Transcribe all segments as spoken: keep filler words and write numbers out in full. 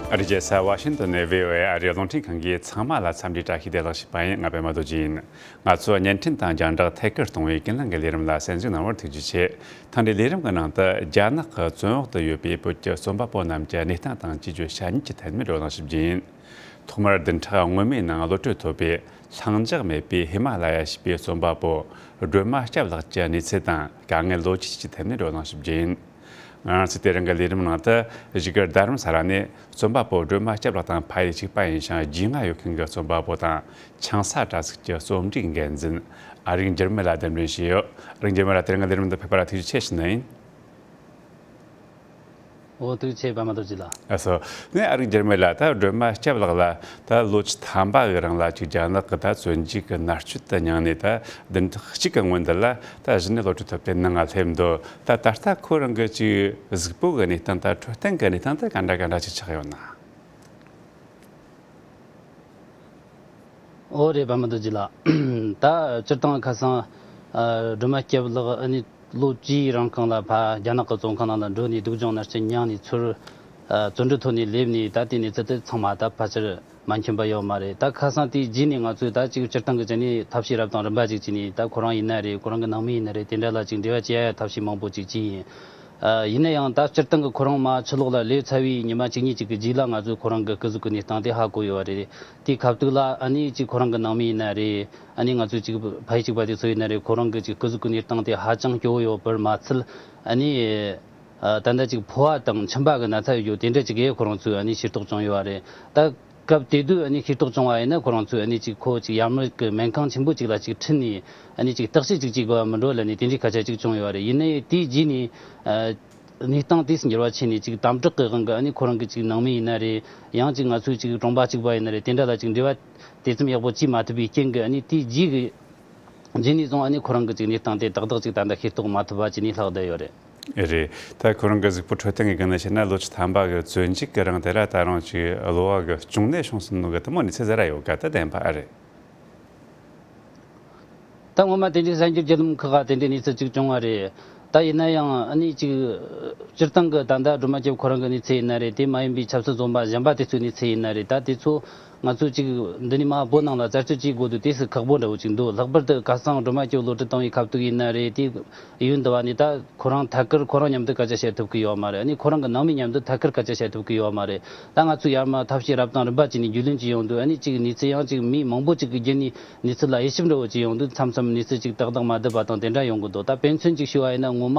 ཨ་རིའི་རྒྱལ་ས་ཝ་ཤིང་ཏོན་ནས་བྷི་ཨོ་ཨེ་ཨ་རིའི་རླུང་འཕྲིན་ཁང་གིས་ཚང་མ་ལ་འཚམས་འདྲིའི་བཀྲ་ཤིས་བདེ་ལེགས་ཞུས་པ་ཡིན། ང་པད་མ་རྡོ་རྗེ་ཡིན། ང་ཚོས་བརྙན་འཕྲིན་དང་རྒྱང་བསྒྲགས་ཐད་ཀར་གཏོང་བའི་ཀུན་གླེང་གི་ལས་རིམ་ལ་གསན་གཟིགས་གནང་བར་ཐུགས་རྗེ་ཆེ། ད་ལྟའི་ལས་རིམ་གྱི་ནང་དུ་རྒྱ་ནག་གི་བཙོན་འོག་ཏུ་ཡོད་པའི་བོད་ཀྱི་རྩོམ་པ་པོ་རྣམས་ཀྱི་གནས་སྟངས་དང་བཅས་རྒྱུ་ཞ་ཉེ་ཆར་ཐད་ནས་བགྲོ་གླེང་ཞུ་རྒྱུ་ཡིན། ཐོག་མར་བདུན་ཕྲག་སྔོན་མའི་ནང་གློད་གྲོལ་ཐོབ་པའི་ལྷིང་འཇགས་མེད་པའི་ཧི་མ་ལ་ཡ་ཞེས་པའི་རྩོམ་པ་པོ་སྒྲོལ་མ་སྐྱབས་ལགས་ཀྱི་གནས་ཚུལ་དང་དཀའ་ངལ་ལོ་རྒྱུས་ཀྱི་ཐད་ནས་བགྲོ་གླེང་ཞུ་རྒྱུ་ཡིན། ང་རང་ཚོས་དེ་རིང་གི་ལས་རིམ་ནང་དུ་བཞུགས་སྒར་རྡ་རམ་ས་ལ་ནས་རྩོམ་པ་པོ་སྒྲོལ་མ་སྐྱབས་ལགས་དང་ཕ་ཡུལ་གཅིག་པ་ཡིན་ཞིང་རྒྱུས་མངའ་ཡོད་མཁན་གྱི་རྩོམ་པ་པོ་དང་ཆང་ས་དྲ་ཚིགས་ཀྱི་རྩོམ་སྒྲིག་འགན་འཛིན་ཨ་རིག་འགྱུར་མེད་ལགས་གདན་འདྲེན་བྱས་ཡོད། ཨ་རིག་འགྱུར་མེད་ལགས་དེ་རིང་གི་ལས་རིམ་དུ་ཕེབས་པ་ལ་ཐུགས་རྗེ་ཆེ་ཞུ་ནི་ཡིན། འོ་ཐུགས་རྗེ་ཆེ་པད་མ་རྡོ་རྗེ་ལགས། ཨ་སོ། ནས་ཨ་རིག་འགྱུར་མེད་ལགས། ད་སྒྲོལ་མ་སྐྱབས་ལགས་ལ་ད་ལོ་བཅུ་ཐམ་པ་གི་རིང་ལ་ཅིག་རྒྱ་ནག་གི་ད་བཙོན་འཇུག་གི་མནར་གཅོད་དུ་མྱངས་ནས་ད་བདུན་ཕྲག་གཅིག་གི་སྔོན་འདི་ལ་ད་གཞི་ནས་གློད་གྲོལ་ཐོབ་སྟེ་ནང་ང་སླེབས་འདུག་ད་ད་ལྟ་ཁོ་རང་གི་ཅིག་གཟུགས་པོ་གི་གནས་སྟངས་དང་འཕྲོད་བསྟེན་གི་གནས་སྟངས་དེ་ག་འདྲ་ག་འདྲ་ཅིག་ཆགས་ཡོད་ན། འོ་རེད་པད་མ་རྡོ་རྗེ་ལགས། ད་སྤྱིར་བཏང་ཁ་སང་ཨ་སྒྲོལ་མ་སྐྱབས་ལགས་ཨ་ནི་ལོ་བཅུའི་རིང་གང་ལ་ཕ་རྒྱ་ནག་གི་བཙོན་ཁང་ནང་ལ་འགྲོ་ནས་སྡུག་སྦྱོང་མནར་གཅོད་མྱངས་ནས་ཚུར་ཨ་བཙོན་གྲོལ་ཐོབ་ནས་སླེབས་ནས། ད་དེ་གནས་ཚུལ་དེ་ཚང་མ་ད་ཕལ་ཆེར་མ་མཁྱེན་པ་ཡོད་མ་རེད། ད་ཁ་སང་དེའི་རྗེས་ནས་ང་ཚོས་ད་ཅིག་སྤྱིར་བཏང་གི་ཅིག་ནས་ཐབས་ཤེས་རབ་དང་རིམ་པ་ཅིག་བྱས་ནས། ད་ཁོ་རང་ཡིན་ན་རེད། ཁོ་རང་གི་ནང་མི་ཡིན་ན་རེད། དེ་འདྲ་ལ་ཅིག་འབྲེལ་བ་བྱེད་ཡ་ཐབས་ཤེས་མང་པོ་ཅིག་བྱས་ཡིན། ཨ་ཡིན་ན་ཡང་ད་སྤྱིར་བཏང་གི་ཁོ་རང་མ་ཕྱི་ལོགས་ལ་སླེབས་ཚར་བའི་ཉི་མ་གཅིག་གཉིས་ཅིག་གི་རྗེས་ལ་ང་ཚོས་ཁོ་རང་གི་སྐུ་གཟུགས་ཀྱི་གནས་སྟངས་དེ་ཧ་གོ་ཡོད་པ་རེད། དེའི་ཁ་ཐུག་ལ་ཨ་ནི་ཅིག་ཁོ་རང་གི་ནང་མི་ཡིན་ན་རེད། ཨ་ནི་ང་ཚོའི་ཅིག་ཕ་ཡུལ་གཅིག་པ་དེ་ཚོ་ཡིན་ན་རེད། ཁོ་རང་གི་ཅིག་སྐུ་གཟུགས་ཀྱི་གནས་སྟངས་དེ་ཧ་ཅང་སྐྱོ་བོ་ཡོད་པར་མ་ཚད། ཨ་ནི་ཨ་ད་ལྟ་ཅིག་ཕོ་བ་དང་མཆིན་པ་གི་ན་ཚ་ཡོད་རྒྱུ་དེ་འདྲ་ཅིག་གིས་ཁོ་རང་ཚོས་ཨ་ནི་ཤེས་རྟོགས་བྱུང་ཡོད་པ་རེད། ད་སྐབས་དེ་དུས་ཨ་ནི་ཤེས་རྟོགས་བྱུང་བ་ཡིན་ན། ཁོ་རང་ཚོས་ཨ་ནི་ཅིག་ཁོ་ཅིག་ཡར་མར་གི་སྨན་ཁང་ཆེན་པོ་ཅིག་ལ་ཅིག་ཁྲིད་ནས་ཨ་ནི་ཅིག་བརྟག་དཔྱད་ཅིག་བྱེད་དགོས་པ་མིན་འགྲོ་ལབ་ནས་དེ་འདྲའི་སྐད་ཆ་ཅིག་བྱུང་ཡོད་པ་རེད། ཡིན་ནའི་དེའི་རྗེས་ནས་ཨ་གནས་སྟངས་དེ་འགྱུར་བ་ཕྱིན་ནས། ཅིག་དམ་དྲག་གི་དབང་གིས་ཨ་ནི་ཁོ་རང་གི་ཅིག་ནང་མི་ཡིན་ན་རེད། ཡང་ཅིག་ང་ཚོའི་ཅིག་གྲོང་པ་གཅིག་པ་ཡིན་ན་རེད། དེ་འདྲ་ལ་ཅིག་འབྲེལ་བ་དེ་ཙམ་ཡག་པོ་བྱེད་མ་ཐུབ་པའི་རྐྱེན་གྱིས། ཨ་ནི་དེའི་རྗེས་ཀྱི་རྗེས་ནས་བཟུང་ཨ་ནི་ཁོ་རང་གི་ཅིག་གནས་སྟངས་དེ་ཏག་ཏག་ཅིག་ད་ལྟ་ཤེས་རྟོགས་མ་ཐུབ་པ་བྱས་ནས་ལྷག་བསྡད་ཡོད་རེད། རེད། ད་ཁོ་རང་གི་གཟུགས་པོ་འཕྲོད་བསྟེན་གྱི་སྒང་ནས་བཤད་ན། ལོ་བཅུ་ཐམ་པ་གི་བཙོན་འཇུག་གི་རིང་དེ་ལ་ད་རུང་ཅིག་གློ་བ་གི་གཅུང་ནད་བྱུང་སོང་ནོ་གི་དེ་མོ་གནས་ཚུལ་ཟེར་ར་ཡོད་ག་ད་བདེན་པ་ཨེ་རེད། ད་ངོ་མ་དེ་འདྲའི་གསར་འགྱུར་བརྒྱུད་ལམ་ཁག་ག་དེ་འདྲའི་གནས་ཚུལ་ཅིག་བྱུང་བ་རེད། ད་ཡིན་ན་ཡང་ཨ་ནི་ཅིག་སྤྱིར་བཏང་གི་ད་ལྟ་སྒྲོལ་མ་སྐྱབས་ཁོ་རང་གི་གནས་ཚུལ་ཡིན་ན་རེད། དེ་མ་ཡིན་པའི་ཆབ་སྲིད་བཙོན་པ་གཞན་པ་དེ་ཚོའི་གནས་ཚུལ་ཡིན་ན་རེད། ད་དེ་ཚོ་ང་ཚོས་ཅིག་འདི་ནས་མར་བོད་ནང་ལ་རྩད་གཅོད་བྱེད་དགོས་དུས་དེ་སུ་ཁག་པོ་འདྲ་བོ་ཅིག་འདུག་ལྷག་པར་དུ་ཁ་སང་སྒྲོལ་མ་སྐྱབས་གློད་གྲོལ་བཏང་བའི་ཁ་ཐུག་ཡིན་ན་རེད། དེ་ཡུན་འདི་བ་ནས་ད་ཁོ་རང་ཐད་ཀར་ཁོ་རང་མཉམ་དུ་སྐད་ཆ་བཤད་ཐུབ་ཀྱི་ཡོད་མ་རེད། ཨ་ནི་ཁོ་རང་གི་ནང་མི་མཉམ་དུ་ཐད་ཀར་སྐད་ཆ་བཤད་ཐུབ་ཀྱི་ཡོད་མ་རེད། ད་ང་ཚོས་ཡར་མར་ཐབས་ཤེས་རབ་དང་རིམ་པ་བྱས་ནས་རྒྱུས་ལོན་བྱས་ཡོང་དུས། ཨ་ནི་ཅིག་གནས་ཚུལ་ཡང་ཅིག་མི་མང་པོ་ཅིག་གི་བརྒྱུད་ནས་གནས་ཚུལ་ལ་དབྱེ་ཞིབ་འདྲ་བོ་བྱས་ཡོང་དུས། མཚམས་མཚམས་གནས་ཚུལ་ཅིག་ཏག་ཏག་མ་བསྡད་པ་དང་དེ་འདྲ་ཡོང་གི་འདུག་ད་དཔེ་མཚོན་ཅིག་ཞུ་བ་ཡིན་ན། ངོ་མ་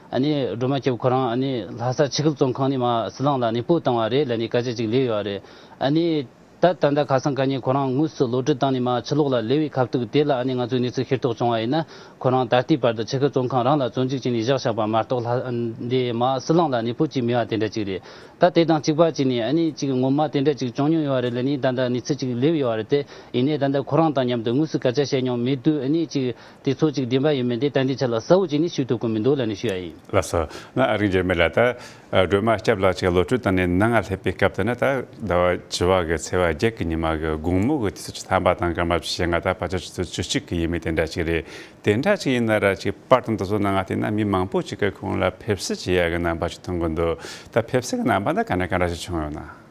ཨ་ནི་སྒྲོལ་མ་སྐྱབས་ཁོ་རང་ཨ་ནི་ལྷ་ས་ཆུ་ཁུལ་བཙོན་ཁང་ནས་མར་ཟི་ལིང་ལ་གནས་སྤོ་བཏང་བ་རེད་ལབ་ནས་སྐད་ཆ་ཅིག་སླེབས་ཡོད་རེད། ཨ་ནི་ད་ད་ལྟ་ཁ་སང་ཁ་ཉིན་ཁོ་རང་དངོས་སུ་གློད་གྲོལ་བཏང་ནས་མར་ཕྱི་ལོགས་ལ་སླེབས་པའི་ཁ་ཐུག་དེ་ལ་ཨ་ནི་ང་ཚོས་གནས་ཚུལ་ཤེས་རྟོགས་བྱུང་བ་ཡིན་ན། ཁོ་རང་ད་ལྟའི་བར་དུ་ཆུ་ཁུལ་བཙོན་ཁང་རང་ལ་བཙོན་འཇུག་བྱས་ནས་བཞག་བཞག་པ་མ་གཏོགས། ལྷ་འདི་མར་ཟི་ལིང་ལ་གནས་སྤོ་བྱས་མེད་པ་དེ་འདྲ་ཅིག་རེད། ད་དེ་དང་གཅིག་པ་བྱས་ནས་ཨ་ནི་ཅིག་ངོ་མ་དེ་འདྲ་ཅིག་བྱུང་མྱོང་ཡོད་རེད་ལབ་ནས་ད་ལྟ་གནས་ཚུལ་ཅིག་སླེབས་ཡོད་རེད་དེ། ཡིན་ནའི་ད་ལྟ་ཁོ་རང་དང་མཉམ་དུ་དངོས་སུ་སྐད་ཆ་བཤད་མྱོང་མེད་དུས། ཨ་ནི་ཅིག་དེ་ཚོ་ཅིག་བདེན་པ་ཡིན་མིན་དེ་ད་ལྟའི་ཆ་ལ་གསལ་བོ་བྱས་ནས་ཞུ་ཐུབ་ཀྱི་མི་འདུག་ལབ་ནས་ཞུ་ཡ་ཡིན། ལགས་སོ། ང་ཨ་རིག་འགྱུར་མེད་ལགས། ད་སྒྲོལ་མ་སྐྱབས་ལགས་ཅིག་གློད་གྲོལ་བཏང་ནས་ནང་ང་སླེབས་པའི་སྐབས་དེ་ནི། ད་ཟླ་བ་བཅུ་པ་གི་ཚེས་པ་བརྒྱད་ཀྱི་ཉི་མ་གི་དགོང་མོ་གི་དུས་ཚོད་བཅུ་ཐམ་པ་དང་སྐར་མ་བཅུ་ཞེ་ལྔ། ད་ཕལ་ཆེར་ཆུ་ཚོད་བཅུ་གཅིག་གི་ཡས་མས་དེ་འདྲ་ཅིག་རེད། དེ་འདྲ་ཅིག་ཡིན་ན་ར་ཅིག་པར་དང་དེ་ཚོ་ནང་ང་བལྟས་ན་མི་མང་པོ་ཅིག་གིས་ཁོང་ལ་ཕེབས་བསུ་བྱེད་ཡ་གི་རྣམ་པ་ཅིག་མཐོང་གི་འདུག་ད་ཕེབས་བསུ་གི་རྣམ་པ་འདི་ག་འདྲ་ག་འདྲ་ཞིག་བྱུང་ཡོད་ན།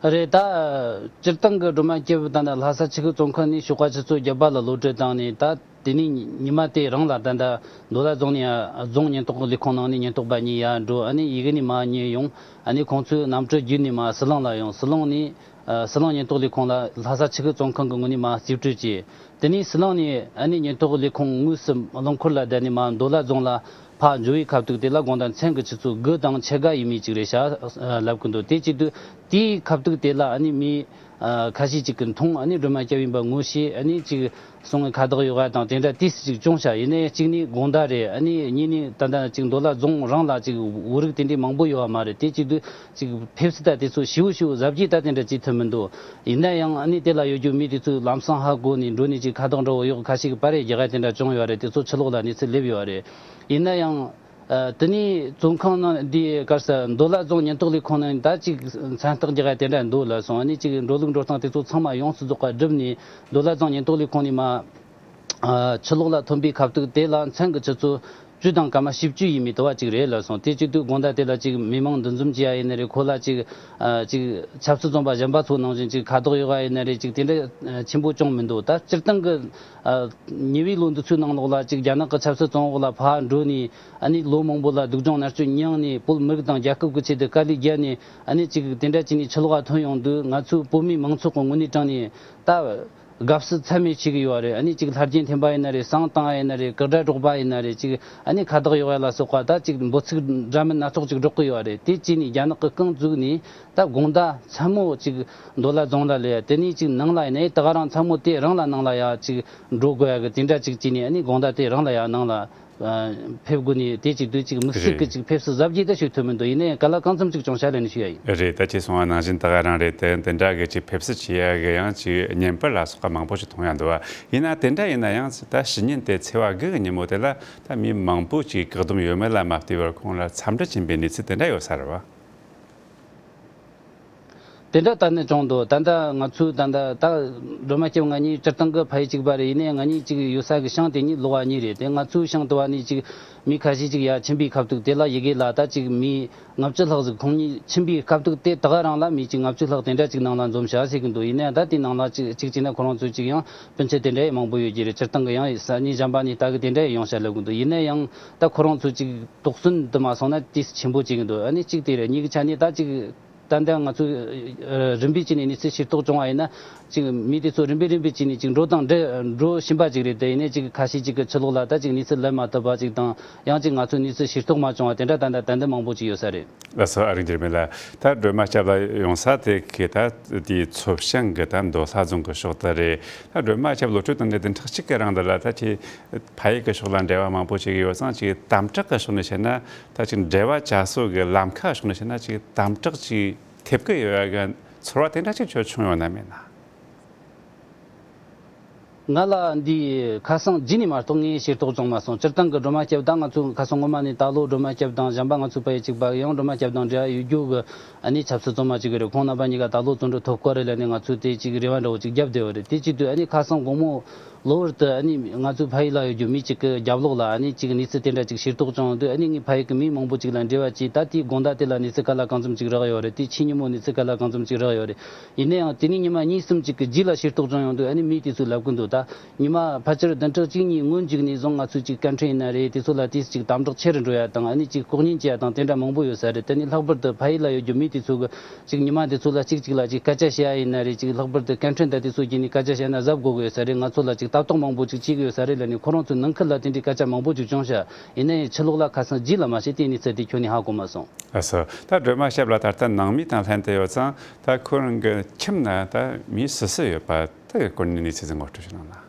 རེད། ད་སྤྱིར་བཏང་གི་སྒྲོལ་མ་སྐྱབས་ད་ནི་ལྷ་ས་ཆུ་ཁུལ་བཙོན་ཁང་ནས་ཞོགས་པ་ཆུ་ཚོད་བརྒྱད་པ་ལ་གློད་གྲོལ་བཏང་ནས། ད་དེ་ནས་ཉི་མ་དེ་རང་ལ་ད་ལྟ་མདོ་ལ་རྫོང་ནས་ཡར་རྫོང་ཉེན་རྟོག་ལས་ཁུངས་ནང་ནས་ཉེན་རྟོག་པ་གཉིས་ཡར་འགྲོ། ཨ་ནི་ཡི་གེ་ནས་མར་ཉོས་ཡོང་། ཨ་ནི་ཁོང་ཚོས་གནམ་གྲུ་བརྒྱུད་ནས་མར་ཟི་ལིང་ལ་ཡོང་། ཟི་ལིང་ནས་ཨ་ཟི་ལིང་ཉེན་རྟོག་ལས་ཁུངས་ལ་ལྷ་ས་ཆུ་ཁུལ་བཙོན་ཁང་གི་ངོས་ནས་མར་རྩིས་སྤྲོད་བྱས། དེ་ནས་ཟི་ལིང་ནས་ཨ་ནི་ཉེན་རྟོག་ལས་ཁུངས་དངོས་སུ་རླངས་འཁོར་ལ་བསྡད་ནས་མར་མདོ་ལ་རྫོང་ལ་ཕར་འབྱོར་བའི་ཁ་ཐུག་དེ་ལ་དགོང་དག་མཚན་གྱི་ཆུ་ཚོད་དགུ་དང་ཕྱེད་ཀ་ཡས་མས་ཅིག་རེད་ཤག་ལབ་ཀྱི་འདུག་དེ་བྱེད་དུས་དེའི་ཁ་ཐུག་དེ་ལ་ཨ་ནི་མི་ཨ་ཁ་ཤས་ཅིག་གིས་མཐོང་། ཨ་ནི་སྒྲོལ་མ་སྐྱབས་ཡིན་པ་ངོ་ཤེས། ཨ་ནི་ཅིག་སོང་ངས་ཁ་བཏགས་ཡོད་པ་དང་དེ་འདྲ་ཏོག་ཙམ་ཅིག་བྱུང་ཤག་ཡིན་ནའི་གཅིག་ནི་དགོང་དག་རེད། ཨ་ནི་གཉིས་ནི་ད་ལྟ་ཅིག་མདོ་ལ་རྫོང་རང་ལ་ཅིག་བོད་རིགས་དེ་འདྲའི་མང་པོ་ཡོད་པ་མ་རེད། དེ་བྱེད་དུས་ཅིག་ཕེབས་བསུ་ད་དེ་ཚོ་ཞེ་པོ་ཞེ་པོ་གཟབ་རྒྱས་ད་དེ་འདྲ་བྱེད་ཐུབ་མི་འདུག་ཡིན་ན་ཡང་ཨ་ནི་དེ་ལ་ཡོད་རྒྱུ་མི་དེ་ཚོས་ལམ་སང་ཧ་གོ་ནས་འགྲོ་ནས་ཅིག་ཁ་བཏགས་འདྲ་བོ་ཡོད་ཁ་ཤས་ཀྱིས་པར་རེ་རྒྱག་ཡ་དེ་འདྲ་བྱུང་ཡོད་རེད། དེ་ཚོ་ཕྱི་ལོགས་ལ་གནས་ཚུལ་སླེབས་ཡོད་རེད། ཡིན་ན་ཡང་ཨ་དེ་ནས་བཙོན་ཁང་ནང་འདི་གར་ས་མདོ་ལ་རྫོང་ཉེན་རྟོག་ལས་ཁུངས་ནང་ད་ཅིག་མཚན་རྟགས་རྒྱག་ཡ་དེ་འདྲ་འདུག་ལབ་སོང་། ཨ་ནི་ཅིག་འགྲོ་ལུགས་འགྲོ་སྟངས་དེ་ཚོ་ཚང་མ་ཡོངས་སུ་རྫོགས་པ་བསྒྲུབས་ནས་མདོ་ལ་རྫོང་ཉེན་རྟོག་ལས་ཁུངས་ནས་མར་ཨ་ཕྱི་ལོགས་ལ་ཐོན་པའི་ཁ་ཐུག་དེ་ལ་མཚན་གྱི་ཆུ་ཚོད་ བཅུ་དང་སྐར་མ་བཞི་བཅུ་ཡས་མས་དུ་བ་ཅིག་རེད་ལབ་སོང་། དེ་བྱེད་དུས་དགོང་དག་དེ་ལ་ཅིག་མི་མང་འདུ་འཛོམས་བྱེད་ཡ་ཡིན་ན་རེད། ཁོ་ལ་ཅིག་ཨ་ཅིག་ཆབ་སྲིད་བཙོན་པ་གཞན་པ་ཚོ་ནང་བཞིན་ཅིག་ཁ་དོག་གཡོག་ཡ་ཡིན་ན་རེད། ཅིག་དེ་འདྲ་ཨ་ཆེན་པོ་བྱུང་མི་འདུག། ད་སྤྱིར་བཏང་གི་ཨ་ཉེ་བའི་ལོ་འདི་ཚོའི་ནང་ལོགས་ལ་ཅིག་རྒྱ་ནག་གི་ཆབ་སྲིད་བཙོན་འོག་ལ་ཕར་འགྲོ་ནས། ཨ་ནི་ལོ་མང་པོ་ལ་སྡུག་སྦྱོང་མནར་གཅོད་མྱངས་ནས། བོད་མི་རིགས་དང་རྒྱལ་ཁབ་ཀྱི་ཆེད་དུ་དཀའ་ལས་བརྒྱབ་ནས། ཨ་ནི་ཅིག་དེ་འདྲ་བྱས་ནས་ཕྱི་ལོགས་ལ་ཐོན་ཡོང་དུས། ང་ཚོའི་བོད་མིའི་མང་ཚོགས་ཀྱི་ངོས་ནས་དྲངས་ནས་ད་དགའ་བསུ་ཚད་མེད་བྱེད་ཀྱི་ཡོད་རེད། ཨ་ནི་ཅིག་ལྷ་རྒྱལ་འཐེན་པ་ཡིན་ན་རེད། བསང་བཏང་ཡ་ཡིན་ན་རེད། དགག་སྒྲ་སྒྲོག་པ་ཡིན་ན་རེད། ཅིག་ཨ་ནི་ཁ་བཏགས་གཡོག་ཡ་ལ་སོགས་པ། ད་ཅིག་འབོད་ཚིག་འདྲ་མིན་སྣ་ཚོགས་ཅིག་སྒྲོག་གི་ཡོད་རེད། དེ་བྱས་ནས་རྒྱ་ནག་གི་རྐང་བཙུགས་ནས། ད་དགོང་དག་མཚན་མོ་ཅིག་མདོ་ལ་རྫོང་ལ་སླེབས་ཡ། དེ་ནས་ཅིག་ནང་ལ་ཡིན་ན། ཨེ་ད་ག་རང་མཚན་མོ་དེ་རང་ལ་ནང་ལ་ཡ་ཅིག་འགྲོ་དགོས་ཡ་གི་དེ་འདྲ་ཅིག་བྱས་ནས། ཨ་ནི་དགོང་དག་དེ་རང་ལ་ཡ་ནང་ལ་ཨ་ཕེབས་དགོས་ནས། དེ་གཅིག་དུས་གཅིག་དམིགས་བསལ་གྱི་རེད། གཅིག་ཕེབས་བསུ་གཟབ་རྒྱས་ད་ཞུ་ཐུབ་མི་འདུག། ཡིན་ནའི་ག་ལ་གང་འཚམ་གཅིག་བྱུང་ཤག་ལབ་ནས་ཞུ་ཡ་ཡིན། རེད། ད་ཁྱེད་གསུངས་པ་ནང་བཞིན་ད་ག་རང་རེད། དེ་དེ་འདྲ་གི་གཅིག་ཕེབས་བསུ་བྱེད་ཡ་གི་ཡང་གཅིག་བརྙན་པར་ལ་སོགས་པ་མང་པོ་ཞིག་མཐོང་ཡ་འདུག་བ། ཡིན་ན་དེ་འདྲ་ཡིན་ན་ཡང་། ད་ཕྱི་ཉིན་དེ་ཚེས་པ་དགུ་གི་ཉིན་མོ་དེ་ལ་ད་མི་མང་པོ་ཅིག་བཀག་སྡོམ་ཡོད་མེད་ལ་མ་ལྟོས་པར་ཁོང་ལ་འཚམས་འདྲི་བྱིན་པའི་གནས་ཚུལ་དེ་འདྲ་ཡོད་ས་རེད་བ། དེ་འདྲ་ད་ནི་བྱུང་འདུག། ད་ལྟ་ང་ཚོས་ད་ལྟ་ད་སྒྲོལ་མ་སྐྱབས་ང་གཉིས་སྤྱིར་བཏང་གི་ཕ་ཡུལ་གཅིག་པ་རེད། ཡིན་ནའི་ང་གཉིས་ཅིག་ཡོད་ས་གི་ཤང་དེ་གཉིས་ལོགས་ཨ་གཉིས་རེད། དེ་ང་ཚོའི་ཤང་དུ་བ་ནས་ཅིག་མི་ཁ་ཤས་ཅིག་ཡར་ཕྱིན་པའི་སྐབས་དུས། དེ་ལ་ཡི་གེ་ལ་ད་ཅིག་མི་ལྔ་བཅུ་ལྷག་ཟིག་ཁོང་གཉིས་ཕྱིན་པའི་སྐབས་དུས། དེ་ད་ག་རང་ལ་མི་ཅིག་ལྔ་བཅུ་ལྷག་དེ་འདྲ་ཅིག་ནང་ལ་འཛོམས་ཤག་ཟེར་གི་འདུག། ཡིན་ནའི་ད་དེའི་ནང་ལ་ཅིག་ཅིག་བྱས་ན་ཁོ་རང་ཚོ་ཅིག་ཡང་སྤུན་མཆེད་དེ་འདྲ་ཡང་མང་པོ་ཡོད་ཀྱི་རེད། སྤྱིར་བཏང་གི་ཡང་ས་གནས་གཞན་པ་ནས་ད་གི་དེ་འདྲ་ཡང་ཡོང་ཤག་ལབ་གི་འདུག། ཡིན་ནའི་ཡང་ད་ཁོ་རང་ཚོ་ཅིག་དོགས་ཟོན་དུ་མ་སོང་ན་དེ་ཆེན་པོ་བྱེད་ཀྱི་འདུག། ཨ་ནི་གཅིག་དེ་རེད། གཉིས་ཀྱི་ཆ་ནས་ད་ཅིག་ད་ལྟ་ང་ཚོས་ཨ་རིམ་པས་བྱས་ནས་གནས་ཚུལ་ཤེས་རྟོགས་བྱུང་བ་ཡིན་ན། ཅིག་མི་དེ་ཚོ་རིམ་པས་རིམ་པས་བྱས་ནས་ཅིག་འགྲོ་དང་འགྲོ་འགྲོ་བཞིན་པ་ཅིག་རེད། དེ་ཡིན་ནའི་ཅིག་ཁ་ཤས་ཅིག་གི་ཕྱི་ལོགས་ལ་ད་ཅིག་གནས་ཚུལ་ལབ་མ་ཐུབ་པ་ཅིག་དང་། ཡང་ཅིག་ང་ཚོས་གནས་ཚུལ་ཤེས་རྟོགས་མ་བྱུང་བ་དེ་འདྲ་ད་ལྟ་ཏན་ཏན་མང་པོ་ཅིག་ཡོད་ས་རེད། ལགས་སོ། ཨ་རིག་འགྱུར་མེད་ལགས། ད་སྒྲོལ་མ་སྐྱབས་ལགས་ཡོང་ས་དེ་གི་ད་དེའི་མཚོ་བྱང་གི་ད་མདོ་ལྷ་རྫོང་གི་ཕྱོགས་དེ་རེད། ད་སྒྲོལ་མ་སྐྱབས་ལོ་དྲུག་དང་ནས་བདུན་ཕྲག་གཅིག་གི་རིང་དེ་ལ་ད་ཁྱེད་ཕ་ཡུལ་གྱི་ཕྱོགས་ལ་འབྲེལ་བ་མང་པོ་བྱེད་ཀྱི་ཡོད་ཙང་། ཅིག་དམ་དྲག་གི་ཕྱོགས་ནས་བཤད་ན། ད་ཅིག་འབྲེལ་བ་བྱ་སྲོལ་གྱི་ལམ་ཁ་ཕྱོགས་ནས་བཤད་ན། ཅིག་དམ་དྲག་ཅིག་ཐེབས་ཀྱི་ཡོད་ཡ་གི་ཚོར་བ་དེ་འདྲ་ཅིག་ཁྱོད་བྱུང་ཡོད་ན་མེད་ན། ང་ལ་འདི་ཁ་སང་རྗེས་ནས་མ་གཏོགས་ངས་ཤེས་རྟོགས་བྱུང་མ་སོང་། སྤྱིར་བཏང་གི་སྒྲོལ་མ་སྐྱབས་དང་ང་ཚོ་ཁ་སང་སྔོན་མ་ནས་ད་ལོ་སྒྲོལ་མ་སྐྱབས་དང་། གཞན་པ་ང་ཚོ་ཕ་ཡུལ་གཅིག་པ་ཡང་སྒྲོལ་མ་སྐྱབས་དང་འབྲེལ་བ་ཡོད་རྒྱུ་གི་ཨ་ནི་ཆབ་སྲིད་བཙོན་མ་ཅིག་རེད། ཁོང་རྣམ་པ་གཉིས་ཀ་ད་ལོ་བཙོན་གྲོལ་ཐོབ་ཀྱི་རེད་ལབ་ནས་ང་ཚོས་དེ་ཅིག་རེ་བ་འདྲ་བོ་ཅིག་བརྒྱབ་བསྡད་ཡོད་རེད། དེ་བྱེད་དུས་ཨ་ནི་ཁ་སང་དགོང་མོ་གློ་བུར་དུ་ཨ་ནི་ང་ཚོའི་ཕ་ཡུལ་ལ་ཡོད་རྒྱུ་མི་གཅིག་གི་རྒྱབ་ལོགས་ལ་ཨ་ནི་ཅིག་གནས་ཚུལ་དེ་འདྲ་ཅིག་ཤེས་རྟོགས་བྱུང་ཡོང་དུས། ཨ་ནི་ངའི་ཕ་ཡུལ་གྱི་མི་མང་པོ་ཅིག་ལ་འབྲེལ་བ་བྱས། ད་དེའི་དགོང་དག་དེ་ལ་གནས་ཚུལ་ག་ལ་གང་འཚམ་ཅིག་རག་ཡོད་རེད། དེའི་ཕྱི་ཉིན་མོ་གནས་ཚུལ་ག་ལ་གང་འཚམ་ཅིག་རག་ཡོད་རེད། ཡིན་ན་ཡང་དེ་ནས་ཉི་མ་གཉིས་གསུམ་ཅིག་གི་རྗེས་ལ་ཤེས་རྟོགས་བྱུང་ཡོང་དུས། ཨ་ནི་མི་དེ་ཚོས་ལབ་ཀྱི་འདུག། ད་ཉི་མ་ཕལ་ཆེར་བདུན་ཕྲག་གཅིག་གཉིས་སྔོན་ཅིག་ནས་བཟུང་ང་ཚོས་ཅིག་སྐད་འཕྲིན་ཡིན་ན་རེད། དེ་ཚོ་ལ་དེས་ཅིག་དམ་དྲག་ཆེ་རུ་འགྲོ་ཡ་དང་། ཨ་ནི་ཅིག་ལྐོག་ཉན་བྱེད་ཡ་དང་དེ་འདྲ་མང་པོ་ཡོད་ས་རེད། དེ་ནས་ལྷག་པར་དུ་ཕ་ཡུལ་ལ་ཡོད་རྒྱུ་མི་དེ་ཚོ་གི་ཅིག་ཉི་མ་དེ་ཚོ་ལ་གཅིག་གཅིག་ལ་ཅིག་སྐད་ཆ་བཤད་ཡ་ཡིན་ན་རེད། ཅིག་ལྷག་པར་དུ་སྐད་འཕྲིན་དང་དེ་ཚོ་བརྒྱུད་ནས་སྐད་ཆ་བཤད་ན་གཟབ་དགོས་ཀྱི་ཡོད་ས་རེད། ང་ཚོ་ལ་ཅིག་ལྟ་རྟོག་མང་པོ་ཅིག་བྱེད་ཀྱི་ཡོད་ས་རེད་ལབ་ནས་ཁོ་རང་ཚོའི་ནང་ཁུལ་ལ་དེ་འདྲའི་སྐད་ཆ་མང་པོ་ཅིག་བྱུང་ཤག། ཡིན་ན་ཡང་ཕྱི་ལོགས་ལ་ཁ་སང་རྗེས་ལ་མ་བཤད་དེའི་གནས་ཚུལ་དེ་ཁྱོན་ནས་ཧ་གོ་མ་སོང་། ལགས་སོ། ད་སྒྲོལ་མ་སྐྱབས་ལགས་ད་ལྟ་ནང་མི་དང་ལྷན་དུ་ཡོད་ཙང་། ད་ཁོ་རང་གི་ཁྱིམ་ན་ད་མི་སུ་སུ་ཡོད་པ་དེ་གི་སྐོར་ནས་གནས་ཚུལ་ཅིག་ངོ་སྤྲོད་ཞུ་གནང་ན།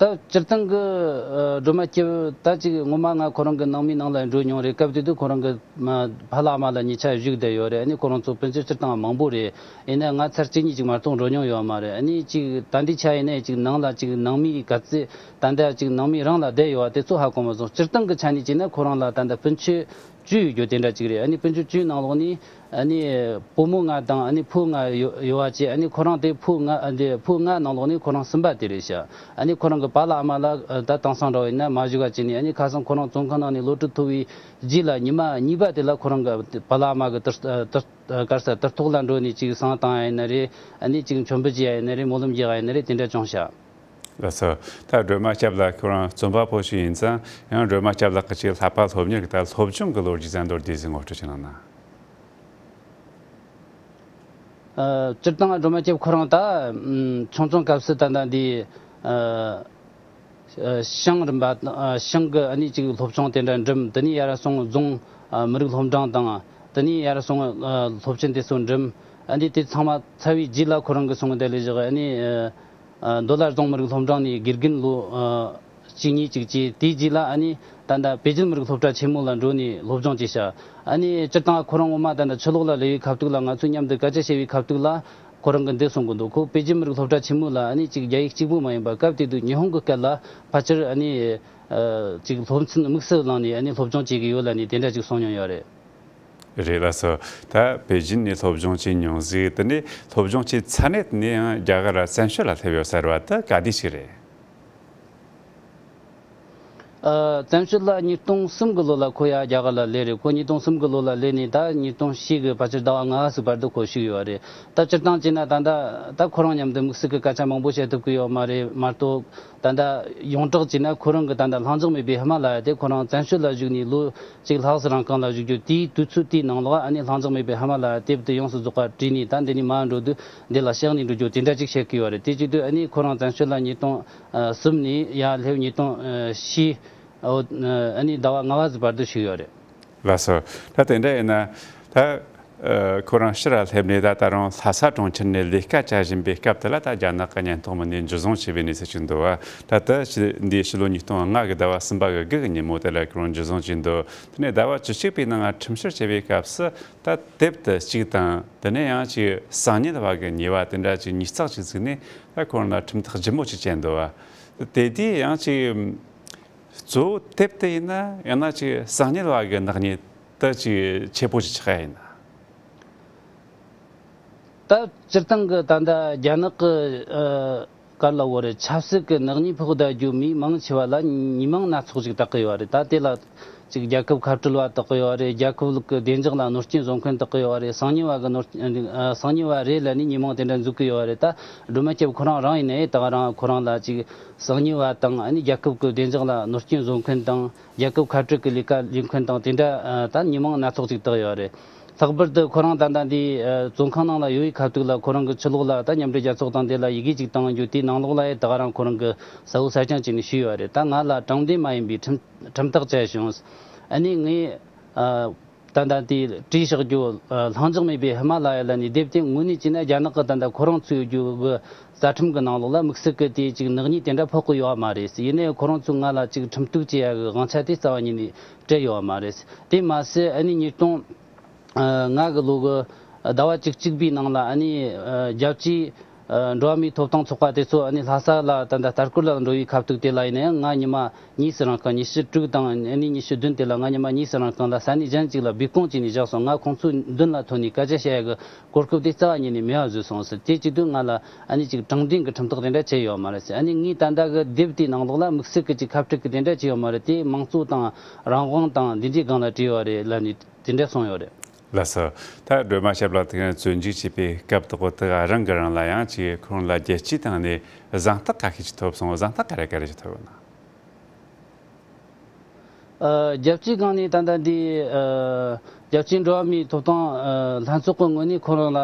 ད་སྤྱིར་བཏང་གི་ཨ་སྒྲོལ་མ་སྐྱབས་ད་ཅིག་སྔོན་མ་ང་ཁོ་རང་གི་ནང་མིའི་ནང་ལ་འགྲོ་མྱོང་རེད། སྐབས་དེ་དུས་ཁོ་རང་གི་མ་ཕ་ལ་ཨ་མ་ལ་གཉིས་ཆ་བཞུགས་བསྡད་ཡོད་རེད། ཨ་ནི་ཁོ་རང་ཚོ་སྤུན་མཆེད་སྤྱིར་བཏང་མང་པོ་རེད། ཡིན་ན་ང་ཚར་གཅིག་གཉིས་ཅིག་མ་གཏོགས་འགྲོ་མྱོང་ཡོད་མ་རེད། ཨ་ནི་ཅིག་ད་འདི་ཆ་ཡིན་ནའི་ཅིག་ནང་ལ་ཅིག་ནང་མི་ག་ཚད་ད་ལྟ་ཅིག་ནང་མི་རང་ལ་བསྡད་ཡོད་པ་དེ་ཚོ་ཧ་གོ་མ་སོང་། སྤྱིར་བཏང་གི་ཆ་ནས་བྱས་ན་ཁོ་རང་ལ་ད་ལྟ་སྤུན་མཆེད་བཅུ་ཡོད་རྒྱུ་དེ་འདྲ་ཅིག་རེད། ཨ་ནི་སྤུན་མཆེད་བཅུའི་ནང་ལོགས་ནས་ཨ་ནི་བུ་མོ་ལྔ་དང་ཨ་ནི་ཕོ་ལྔ་ཡོད་ཡོད་པ་བྱས། ཨ་ནི་ཁོ་རང་དེ་ཕོ་ལྔ་ཨ་འདི་ཕོ་ལྔ་ནང་ལོགས་ནས་ཁོ་རང་གསུམ་པ་དེ་རེད་ཤག། ཨ་ནི་ཁོ་རང་གི་པཱ་ལགས་ཨ་མ་ལགས་ཨ་ད་དེང་སང་འདྲ་བོ་ཡིན་ན་མ་བཞུགས་པ་བྱས་ནས། ཨ་ནི་ཁ་སང་ཁོ་རང་བཙོན་ཁང་ནང་ནས་གློད་གྲོལ་ཐོབ་པའི་རྗེས་ལ་ཉི་མ་གཉིས་པ་དེ་ལ་ཁོ་རང་གི་པཱ་ལགས་ཨ་མ་གི་དུར་དུར་ག་རེ་ཟེར། དུར་ཐོག་ལ་འགྲོ་ནས་ཅིག་བསང་བཏང་ཡ་ཡིན་ན་རེད། ཨ་ནི་ཅིག་མཆོད་འབུལ་བྱེད་ཡ་ཡིན་ན་རེད། སྨོན་ལམ་རྒྱག་ཡ་ཡིན་ན་རེད། དེ་འདྲ་བྱུང་ཤག། ལགས་སོ། ད་སྒྲོལ་མ་སྐྱབས་ལགས་ཁྱོད་རང་རྩོམ་པ་པོ་ཞིག་ཡིན་ཙང་། ཡང་སྒྲོལ་མ་སྐྱབས་ལགས་ཀྱི་ཅིག་བསླབ་པ་སློབ་གཉེར་གྱི་ད་སློབ་སྦྱོང་གི་ལོ་རྒྱུས་ཙམ་མདོར་བསྡུས་ཤིག་ངོ་སྤྲོད་ཅིག་གནང་ན། ཨ་སྤྱིར་བཏང་སྒྲོལ་མ་སྐྱབས་ཁོ་རང་ད་ཨམ་ཆུང་ཆུང་སྐབས་སུ་ད་ལྟ་འདི་ཨ་ཨ་ཞང་རིམ་པ་ཨ་ཞང་གི་ཨ་ནི་ཅིག་སློབ་སྦྱོང་དེ་འདྲ་འགྲིམ། དེ་ནས་ཡར་སོང་རྫོང་ཨ་མི་རིགས་སློབ་འབྲིང་དང་། དེ་ནས་ཡར་སོང་ཨ་སློབ་ཆེན་དེ་ཚོ་འགྲིམ། ཨ་ནི་དེ་ཚང་མ་ཚར་བའི་རྗེས་ལ་ཁོ་རང་གི་སོང་དེ་ལས་བཞག་ཨ་ནི་ཨ་ཨ་མདོ་ལ་རྫོང་མི་རིགས་སློབ་འབྲིང་ནས་དགེ་རྒན་ལོ་ཨ་གཅིག་གཉིས་ཅིག་བྱས། དེའི་རྗེས་ལ་ཨ་ནི་ད་ལྟ་པེ་ཅིན་མི་རིགས་སློབ་གྲྭ་ཆེན་མོ་ལ་འགྲོ་ནས་སློབ་སྦྱོང་བྱས་ཤག། ཨ་ནི་སྤྱིར་བཏང་ཁོ་རང་ངོ་མ་ད་ལྟ་ཕྱི་ལོགས་ལ་སླེབས་པའི་ཁ་ཐུག་ལ་ང་ཚོ་མཉམ་དུ་སྐད་ཆ་བཤད་པའི་ཁ་ཐུག་ལ་ཁོ་རང་གིས་འདི་གསུང་གི་འདུག། ཁོ་པེ་ཅིན་མི་རིགས་སློབ་གྲྭ་ཆེན་མོ་ལ་ཨ་ནི་ཅིག་རྒྱ་ཡིག་གཅིག་པུ་མ་ཡིན་པ་སྐབས་དེ་དུས་ཉི་ཧོང་གི་སྐད་ལ་ཕལ་ཆེར་ཨ་ནི་ཨ་ཅིག་སློབ་ཚན་དམིགས་སུ་བླངས་ནས་ཨ་ནི་སློབ་སྦྱོང་བྱེད་ཀྱི་ཡོད་ལབ་ནས་དེ་འདྲ་ཅིག་གསུང་མྱོང་ཡོད་རེད། རེད། ལགས་སོ། ད་པེ་ཅིན་ནས་སློབ་སྦྱོང་བྱས་མྱོང་ཟིག། དེ་ནས་སློབ་སྦྱོང་བྱས་ཚར་ནས་དེ་ནས་ཡང་རྒྱ་གར་བཙན་བྱོལ་ལ་སླེབས་ཡོད་ཟེར་བ་དེ་ག་དུས་ཞིག་རེད། ཨ། བཙན་བྱོལ་ལ་ཉིས་སྟོང་གསུམ་གི་ལོ་ལ་ཁོ་ཡ་རྒྱ་གར་ལ་སླེབས་རེད། ཁོ་ཉིས་སྟོང་གསུམ་གི་ལོ་ལ་སླེབས་ནས་ད་ཉིས་སྟོང་བཞི་གི་ཕལ་ཆེར་ཟླ་བ་ལྔ་པ་ཟིག་བར་དུ་ཁོ་བཞུགས་ཡོད་རེད། ད་སྤྱིར་བཏང་བྱས་ན་ད་ད་ད་ཁོ་རང་མཉམ་དུ་དམིགས་བསལ་གི་སྐད་ཆ་མང་པོ་བཤད་ཐུབ་གི་ཡོད་མ་རེད། མ་གཏོགས་ད་ད་ཡོངས་གྲགས་བྱས་ན་ཁོ་རང་གི་ད་ད་ལྷིང་འཇགས་མེད་པའི་ཧི་མ་ལ་ཡ་དེ་ཁོ་རང་བཙན་བྱོལ་ལ་བཞུགས་ནས་ལོ་གཅིག་ལྷག་ཙམ་རིང་གང་ལ་བཞུགས་རྒྱུ། དེའི་དུས་ཚོད་དེའི་ནང་ལོགས་ཨ་ནི་ལྷིང་འཇགས་མེད་པའི་ཧི་མ་ལ་ཡ་དེབ་དེ་ཡོངས་སུ་རྫོགས་པ་བྲིས་ནས་ད་འདི་ནས་མར་འགྲོ་དུས་འདི་ལ་གཤེགས་ནས་འགྲོ་རྒྱུ་དེ་འདྲ་ཅིག་བཤད་གི་ཡོད་རེད། དེ་བྱེད་དུས་ཨ་ནི་ཁོ་རང་བཙན་བྱོལ་ལ་ཉིས་སྟོང་གསུམ་ནས་ཡར་སླེབས་ཉིས་སྟོང་བཞི་ཨ་ནི་ཟླ་བ་ལྔ་པ་ཟིག་བར་དུ་བཞུགས་ཡོད་རེད། ལགས་སོ། ད་དེ་འདྲ་ཡིན་ན་ད། ཨ། ཁོ་རང་ཕྱིར་ར་སླེབས་ནས་ད་ད་རུང་ལྷ་ས་གྲོང་ཁྱེར་ནས་ལས་ཀ་བྱ་བཞིན་པའི་སྐབས་དེ་ལ་ད་རྒྱ་ནག་གི་བརྙན་ཐུང་མི་སྣས་འཇུ་བཟུང་བྱས་པའི་གནས་ཚུལ་ཅིག་འདུག་བ། ད་ལྟ་ཕྱི་འདིའི་ཕྱི་ལོ་ཉིས་སྟོང་ལྔ་གི་ཟླ་བ་གསུམ་པ་གི་དགུ་གི་ཉིན་མོ་དེ་ལ་ཁོ་རང་འཇུ་བཟུང་བྱས་འདུག་དེ་ནས་ཟླ་བ་བཅུ་གཅིག་པའི་ནང་ཁྲིམས་བཤེར་བྱེད་པའི་སྐབས་སུ་ད་དེབ་དེ་གཅིག་དང་དེ་ནས་ཡང་ཅིག་གསང་ཉུལ་བ་གི་ཉེས་པ་དེ་འདྲ་ཅིག་ཉིས་བརྩེགས་ཅིག་བཙུགས་ནས་ད་ཁོ་རང་ལ་ཁྲིམས་ཐག་ལྗིད་མོ་ཅིག་བཅད་འདུག་བ། དེ་དུས་ཡང་ཅིག་གཙོ་བོ་དེབ་དེ་ཡིན་ན་ཡང་ན་ཅིག་གསང་ཉུལ་བ་གི་ནག་ཉེས་དེ་ཅིག་ཆེ་པོ་ཅིག་ཆགས་ཡ་ཡིན་ན། ད་སྤྱིར་བཏང་གི་ད་ལྟ་རྒྱ་ནག་གི་ཨ་ག་རེ་ལབ་དགོས་རེད། ཆབ་སྲིད་ཀྱི་ནག་ཉེས་ཕོག་བསྡད་རྒྱུ་མི་མང་ཆེ་བ་ལ་མི་མང་སྣ་ཚོགས་ཤིག་བཏགས་ཀྱི་ཡོད་རེད། ད་དེ་ལ་ཅིག་རྒྱལ་ཁབ་ཁ་བྲལ་བ་བཏགས་ཀྱི་ཡོད་རེད། རྒྱལ་ཁབ་ཀྱི་བདེ་འཇགས་ལ་གནོད་སྐྱོན་བཟོ་མཁན་བཏགས་ཀྱི་ཡོད་རེད། གསང་ཉུལ་བ་གི་གནོད་ཨ་གསང་ཉུལ་བ་རེད་ལབ་ནས་མི་མང་དེ་འདྲ་འཛུགས་ཀྱི་ཡོད་རེད། ད་སྒྲོལ་མ་སྐྱབས་ཁོ་རང་རང་ཡིན་ནའི་ད་ག་རང་ཁོ་རང་ལ་ཅིག་གསང་ཉུལ་བ་དང་ཨ་ནི་རྒྱལ་ཁབ་ཀྱི་བདེ་འཇགས་ལ་གནོད་སྐྱོན་བཟོ་མཁན་དང་རྒྱལ་ཁབ་ཁ་བྲལ་གྱི་ལས་ཀ་ལས་མཁན་དང་དེ་འདྲ་ཨ་ད་མི་མང་སྣ་ཚོགས་ཅིག་བཏགས་ཡོད་རེད། ལྷག་པར་དུ་ཁོ་རང་ད་ལྟ་འདི་ཨ་བཙོན་ཁང་ནང་ལ་ཡོད་པའི་ཁ་ཐུག་ལ་ཁོ་རང་གི་ཕྱི་ལོགས་ལ་ད་མཉམ་འབྲེལ་རྒྱལ་ཚོགས་དང་དེ་ལ་ཡི་གེ་ཅིག་བཏང་རྒྱུ་དེའི་ནང་ལོགས་ལ་ཡ་ད་ག་རང་ཁོ་རང་གི་གསལ་བོ་གསལ་རྐྱང་བྱས་ནས་ཞུས་ཡོད་རེད། ད་ང་ལ་དྲང་བདེན་མ་ཡིན་པའི་ཁྲིམས་ཁྲིམས་ཐག་བཅད་བྱུང་། ཨ་ནི་ངས་ཨ་ད་ལྟ་དེ་བྲིས་བཞག་རྒྱུ་ཨ་ལྷིང་འཇགས་མེད་པའི་ཧི་མ་ལ་ཡ་ལབ་ནས་དེབ་དེ་དངོས་གནས་བྱས་ན་རྒྱ་ནག་གི་ད་ལྟ་ཁོ་རང་ཚུད་ཡོད་རྒྱུ་གི་རྩ་ཁྲིམས་ཀྱི་ནང་ལོགས་ལ་དམིགས་བསལ་གྱི་དེ་ཅིག་ནག་ཉེས་དེ་འདྲ་ཕོག་གི་ཡོད་མ་རེད། ཡིན་ནའི་ཁོ་རང་ཚོས་ང་ལ་ཅིག་ཁྲིམས་གཏུག་བྱེད་ཡ་གི་དབང་ཆ་དེ་རྩ་བ་ཉིད་ནས་སྤྲད་ཡོད་མ་རེད། དེ་མ་ཟད་ཨ་ནི་ཉིས་སྟོང་ལྔ་གི་ལོ་གི་ཟླ་བ་བཅུ་གཅིག་པའི་ནང་ལ་ཨ་ནི་རྒྱལ་སྤྱིའི་འགྲོ་བ་མིའི་ཐོབ་ཐང་ཚོགས་པ་དེ་ཚོ་ཨ་ནི་ལྷ་ས་ལ་ད་ལྟ་ལྟ་སྐོར་ལ་འགྲོ་བའི་ཁ་ཐུག་དེ་ལ་ཡིན་ན་ཡང་ང་ཉི་མ་གཉིས་སུ་རིང་གང་ཉི་ཤུ་དྲུག་དང་ཨ་ནི་ཉི་ཤུ་བདུན་དེ་ལ་ང་ཉི་མ་གཉིས་སུ་རིང་གང་ལ་ས་གནས་གཞན་གཅིག་ལ་སྦས་སྐུང་བྱས་ནས་བཞག་སོང་། ང་ཁོང་ཚོའི་མདུན་ལ་ཐོན་ནས་སྐད་ཆ་བཤད་ཡ་གི་གོ་སྐབས་དེ་རྩ་བ་ཉིད་ནས་མེད་པ་བཟོས་སོང་ཟེར། དེ་བྱེད་དུས་ང་ལ་ཨ་ནི་ཅིག་དྲང་བདེན་གྱི་ཁྲིམས་ཐག་དེ་འདྲ་བཅད་ཡོད་མ་རེད་ཟེར། ཨ་ནི་ངས་ད་ལྟ་གི་དེབ་དེའི་ནང་ལོགས་ལ་དམིགས་བསལ་གྱི་ཅིག་ཁ་བྲལ་གྱི་དེ་འདྲ་བྱས་ཡོད་མ་རེད། དེ་དམངས་གཙོ་དང་རང་དབང་དང་འདི་འདྲའི་སྒང་ལ་བྲིས་ཡོད་རེད་ལབ་ནས་དེ་འདྲ་གསུངས་ཡོད་རེད། ལགས་སོ། ད་སྒྲོལ་མ་སྐྱབས་ལགས་དེ་ག་བཙོན་འཇུག་བྱས་པའི་སྐབས་དག་དེ་ག་རང་གི་རང་ལ་ཡང་ཅིག་ཁོང་ལ་རྒྱལ་སྤྱིའི་སྟེང་ནས་གཟེངས་རྟགས་ག་ཤེད་ཅིག་ཐོབ་སོང་། གཟེངས་རྟགས་ག་རེ་ག་རེ་ཅིག་ཐོབ་ཡོད་ན། ཨ། རྒྱལ་སྤྱིའི་སྒང་ནས་ད་ལྟ་འདི་ཨ་རྒྱལ་སྤྱིའི་འགྲོ་བ་མིའི་ཐོབ་ཐང་ཨ་ལྷན་ཚོགས་ཀྱི་ངོས་ནས་ཁོ་རང་ལ་ཨ་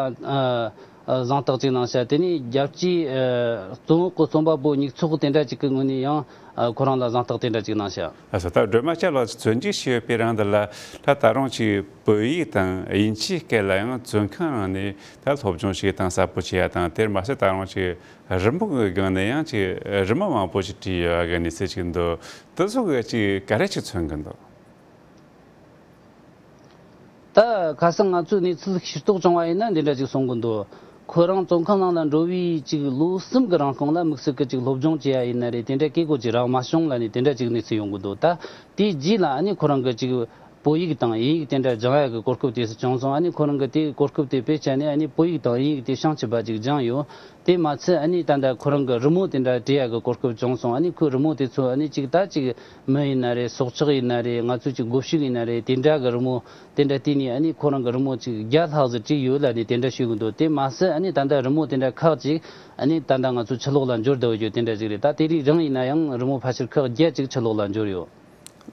ཨ་གཟེངས་རྟགས་ཅིག་གནང་ཤག་དེ་ནས་རྒྱལ་སྤྱིའི་ཨ་བཙོན་འོག་གི་རྩོམ་པ་པོ་ཉིག་ཚོགས་དེ་འདྲ་ཅིག་གི་ངོས་ནས་ཡང་ཨ་ཁོ་རང་ལ་གཟེངས་རྟགས་དེ་འདྲ་ཅིག་གནང་ཤག་ལགས་སོ། ད་སྒྲོལ་མ་སྐྱབས་ལགས་བཙོན་འཇུག་བྱས་ཡོད་པའི་རིང་འདི་ལ་ད་ད་རུང་ཅིག་བོད་ཡིག་དང་དབྱིན་ཇིའི་སྐད་ལ་ཡང་བཙོན་ཁང་ནང་ནས་ད་སློབ་སྦྱོང་བྱེད་སྟངས་གསལ་པོ་བྱེད་ཡ་དང་། དེར་མ་ཟད་ད་རུང་ཅིག་རི་མོ་གི་སྒང་ནས་ཡང་ཅིག་རི་མོ་མང་པོ་ཞིག་བྲིས་ཡོད་པ་གི་གནས་ཚུལ་ཅིག་འདུག་དེ་ཚོ་གི་ཅིག་ག་རེ་ཅིག་མཚོན་གི་འདུག་ད་ཁ་སང་ང་ཚོས་གནས་ཚུལ་ཤེས་རྟོགས་བྱུང་བ་ཡིན་ན་འདི་འདྲ་ཅིག་གསུང་གི་འདུག་ཁོ་རང་བཙོན་ཁང་ནང་ལ་འགྲོ་བའི་ཅིག་ལོ་གསུམ་གི་རིང་གང་ལ་དམིགས་བསལ་གི་ཅིག་སློབ་སྦྱོང་བྱེད་ཡ་ཡིན་ན་རེད། དེ་འདྲ་བྱེད་དགོས་ཅིག་རག་མ་བྱུང་ལབ་ནས་དེ་འདྲ་ཅིག་གནས་ཚུལ་ཡོང་གི་འདུག་ད་དེའི་རྗེས་ལ་ཨ་ནི་ཁོ་རང་གི་ཅིག་བོད་ཡིག་དང་དབྱིན་ཡིག་དེ་འདྲ་སྦྱང་ཡ་གི་གོ་སྐབས་དེ་ཚོ་བྱུང་སོང་། ཨ་ནི་ཁོ་རང་གི་དེའི་གོ་སྐབས་དེ་དཔེ་བྱས་ནས་ཨ་ནི་བོད་ཡིག་དང་དབྱིན་ཡིག་དེ་བྱང་ཆུབ་པ་ཅིག་སྦྱངས་ཡོད། དེ་མ་ཚད་ཨ་ནི་ད་ལྟ་ཁོ་རང་གི་རི་མོ་དེ་འདྲ་བྲིས་ཡ་གི་གོ་སྐབས་བྱུང་སོང་། ཨ་ནི་ཁོའི་རི་མོ་དེ་ཚོ་ཨ་ནི་ཅིག་ད་ཅིག་མི་ཡིན་ན་རེད། སྲོག་ཆགས་ཡིན་ན་རེད། ང་ཚོའི་ཅིག་སྒོ་ཕྱུགས་ཡིན་ན་རེད། དེ་འདྲ་གི་རི་མོ་དེ་འདྲ་བལྟས་ནས་ཨ་ནི་ཁོ་རང་གི་རི་མོ་ཅིག་བརྒྱ་ལྷག་ཙམ་བྲིས་ཡོད་ལབ་ནས་དེ་འདྲ་ཞུ་གི་འདུག་དེ་མ་ཟད་ཨ་ནི་ད་ལྟ་རི་མོ་དེ་འདྲ་ཁག་ཅིག་ཨ་ནི་ད་ལྟ་ང་ཚོ་ཕྱི་ལོགས་ལ་འབྱོར་བསྡད་ཡོད་རྒྱུ་དེ་འདྲ་ཅིག་རེད། ད་དེ་རིང་རང་ཡིན་ན་ཡང་རི་མོ་ཕལ་ཆེར་ཁག་བརྒྱད་ཅིག་ཕྱི་ལོགས་ལ་འབྱོར་ཡོད།